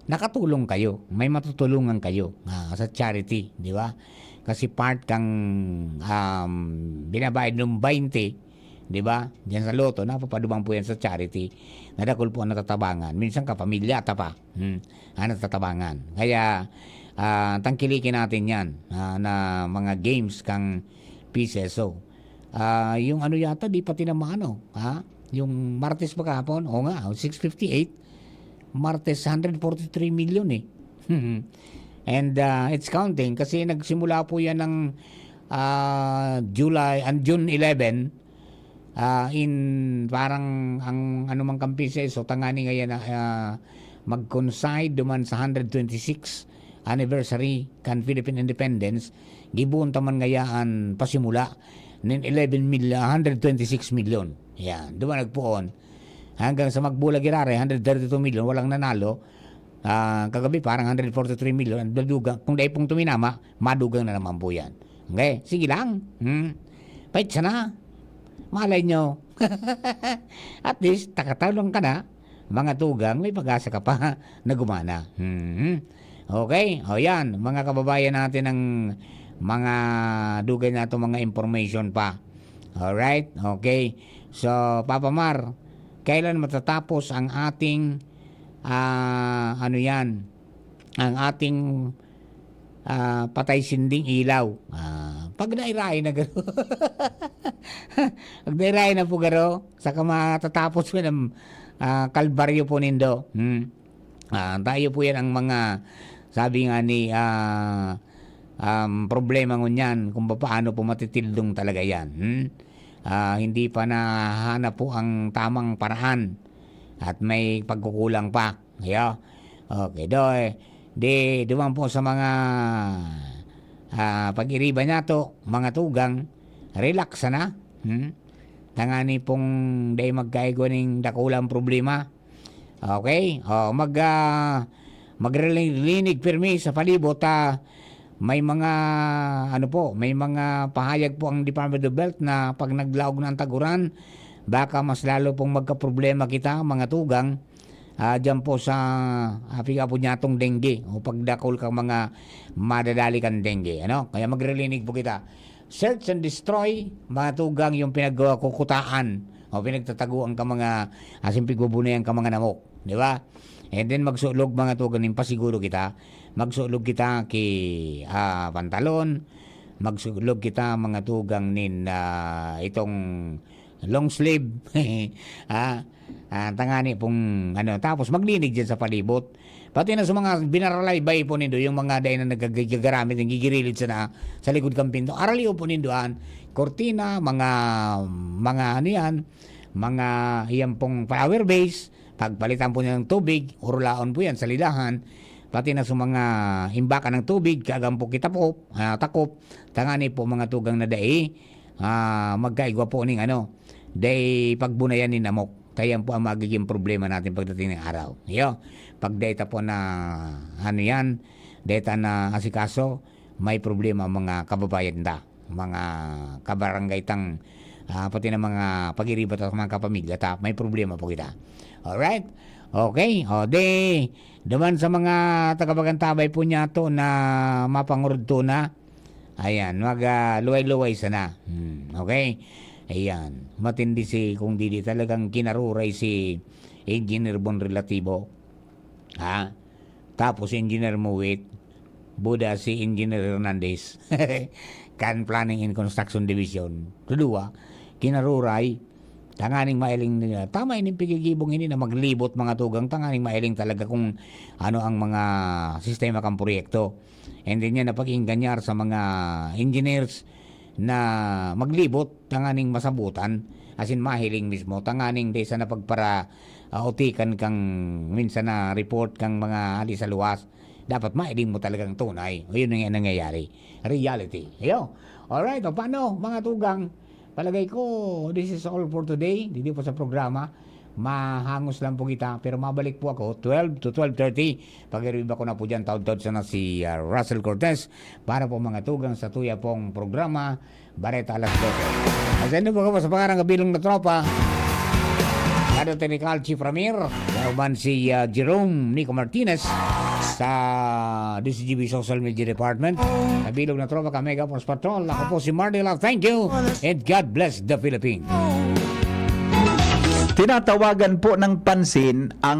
nakatulong kayo. May matutulungan kayo, ah, sa charity, di ba? Kasi part kang, um, binabayad ng twenty, di ba? Diyan sa loto, napapaduman po yan sa charity. Nadakul po ang natatabangan. Minsan kapamilya, ta pa. Hmm. Ah, natatabangan. Kaya, ah, tangkilikin natin yan, ah, na mga games kang P C S O. Ah, yung ano yata, di pa tinamaan, oh. Ha? Yung Martes pa kahapon, o nga, oh, six fifty-eight. Martes, hundred forty-three million eh. And, ah, it's counting kasi nagsimula po yan ng, ah, July, ang June eleven, ah, in parang ang ano man kampi sa iso, tangani ngayon na, ah, mag-coincide duman sa hundred twenty-six anniversary kan Philippine Independence, gibohon ta man ngayaan pasimula nin eleven million, hundred twenty-six million. Yan, duman nagpoon. Hanggang sa magbulag irare, hundred thirty-two million, walang nanalo. Ah, kagabi parang hundred forty-three million, ang daduga, kung dai pong tuminama, madugang na naman po yan. Okay, sige lang. Hmm. Pait sana. Malay nyo. At least, takataw lang ka na. Mga tugang, may pag-asa ka pa na gumana. Hmm. Okay, o yan, mga kababayan natin ng mga dugay na itong mga information pa. Alright, okay. So, Papa Mar, kailan matatapos ang ating, ah, ano yan, ang ating, ah, patay sinding ilaw? Ah, pag nairahay na garo. Pag nairahay na po garo, saka matatapos ko ng, ah, kalbaryo po nindo. Hmm. Ah, tayo po yan ang mga, sabi nga ni, ah, um, problema ngunyan kung paano po matitildong talaga yan. Hmm? Ah, hindi pa nahanap po ang tamang paraan at may pagkukulang pa. Ayo. Okay, do, eh, di duman po sa mga, ah, pag-iriba niya to, mga tugang, relax sana. Hmm? Tangani pong dai magkaigwa ning dakulang problema. Okay? O, mag, ah, magrilinig pirmi sa palibot, ah, may mga, ano po, may mga pahayag po ang Department of Health na pag naglaog na ang taguran, baka mas lalo pong magkaproblema kita, mga tugang, ah, diyan po sa, ah, piga po niya tong dengue o pagdakol ka mga madadali kang dengue, ano? Kaya magrilinig po kita. Search and destroy, mga tugang, yung pinagkukutaan o pinagtataguan ka mga, asin pigbubunayan ka mga namok, di ba? And then magsulog, mga tugang, nin pasiguro kita. Magsulog kita ki, ah, pantalon. Magsulog kita, mga tugang, nin, ah, itong long sleeve. Ah, ah, tangani pong ano, tapos maglinig diyan sa palibot. Pati na sa mga binaralaybay po nindo, yung mga dai na nagagaramit, yung gigirilid sa, na, sa likod kang pinto. Aralio po nindo an kortina, mga, mga ano yan, mga iyan pong flower vase, pagpalitan po niya ng tubig, urulaon po yan, salidahan. Pati na sa mga imbakan ng tubig, kagampo kita po, ah, takop, tangani po mga tugang na dai, ah, magkaigwa po ning ano, dai pagbunayan ni namok. Kaya yan po ang magiging problema natin pagdating ng araw. Iyo, pag dai ta po na, ano yan, dai ta na asikaso, may problema ang mga kababayan ta, mga kabarangay tang, ah, pati na mga pag-iriba ta, mga kapamilya ta, may problema po kita. Alright? Okay. O, di, duman sa mga taga-Bagantabay po niya to na mapangurudto na, ayan, mag, ah, luway-luway sana. Hmm, okay? Ayan. Matindi si, kung didi talagang kinaruray si Engineer Bon Relativo. Ha? Tapos si Engineer Muwit, buda si Engineer Hernandez. Kan Planning and Construction Division. Tuduwa, kinaruray, tanganing mailing nila. Tama ining pigigibong ini na maglibot mga tugang, tanganing mailing talaga kung ano ang mga sistema kang proyekto. And then yan, napag-inganyar sa mga engineers na maglibot, tanganing masabutan, asin mahiling mismo, tanganing dai sa napagpara, ah, utikan kang minsan na report kang mga hali sa luwas. Dapat mailing mo talagang tunay. O, yun ang nangyayari. Reality. Ayo. Alright, o paano, mga tugang? Palagay ko, this is all for today. Didi po sa programa. Mahangos lang po kita, pero mabalik po ako twelve to twelve thirty. Pag-iriba ko na po dyan, taod-taod sana si, ah, Russell Cortez para po mga tugang sa tuya pong programa, Bareta Alas Dose. At sa inyo po ako sa pangarang kabilong na tropa, Kado Technical Chief Ramir, kauban si, ah, Jerome Nico Martinez sa D C G B Social Media Department. Kabilong na tropa, kami, Gapos Patrol. Ako po si Marty Love. Thank you and God bless the Philippines. Tinatawagan po ng pansin ang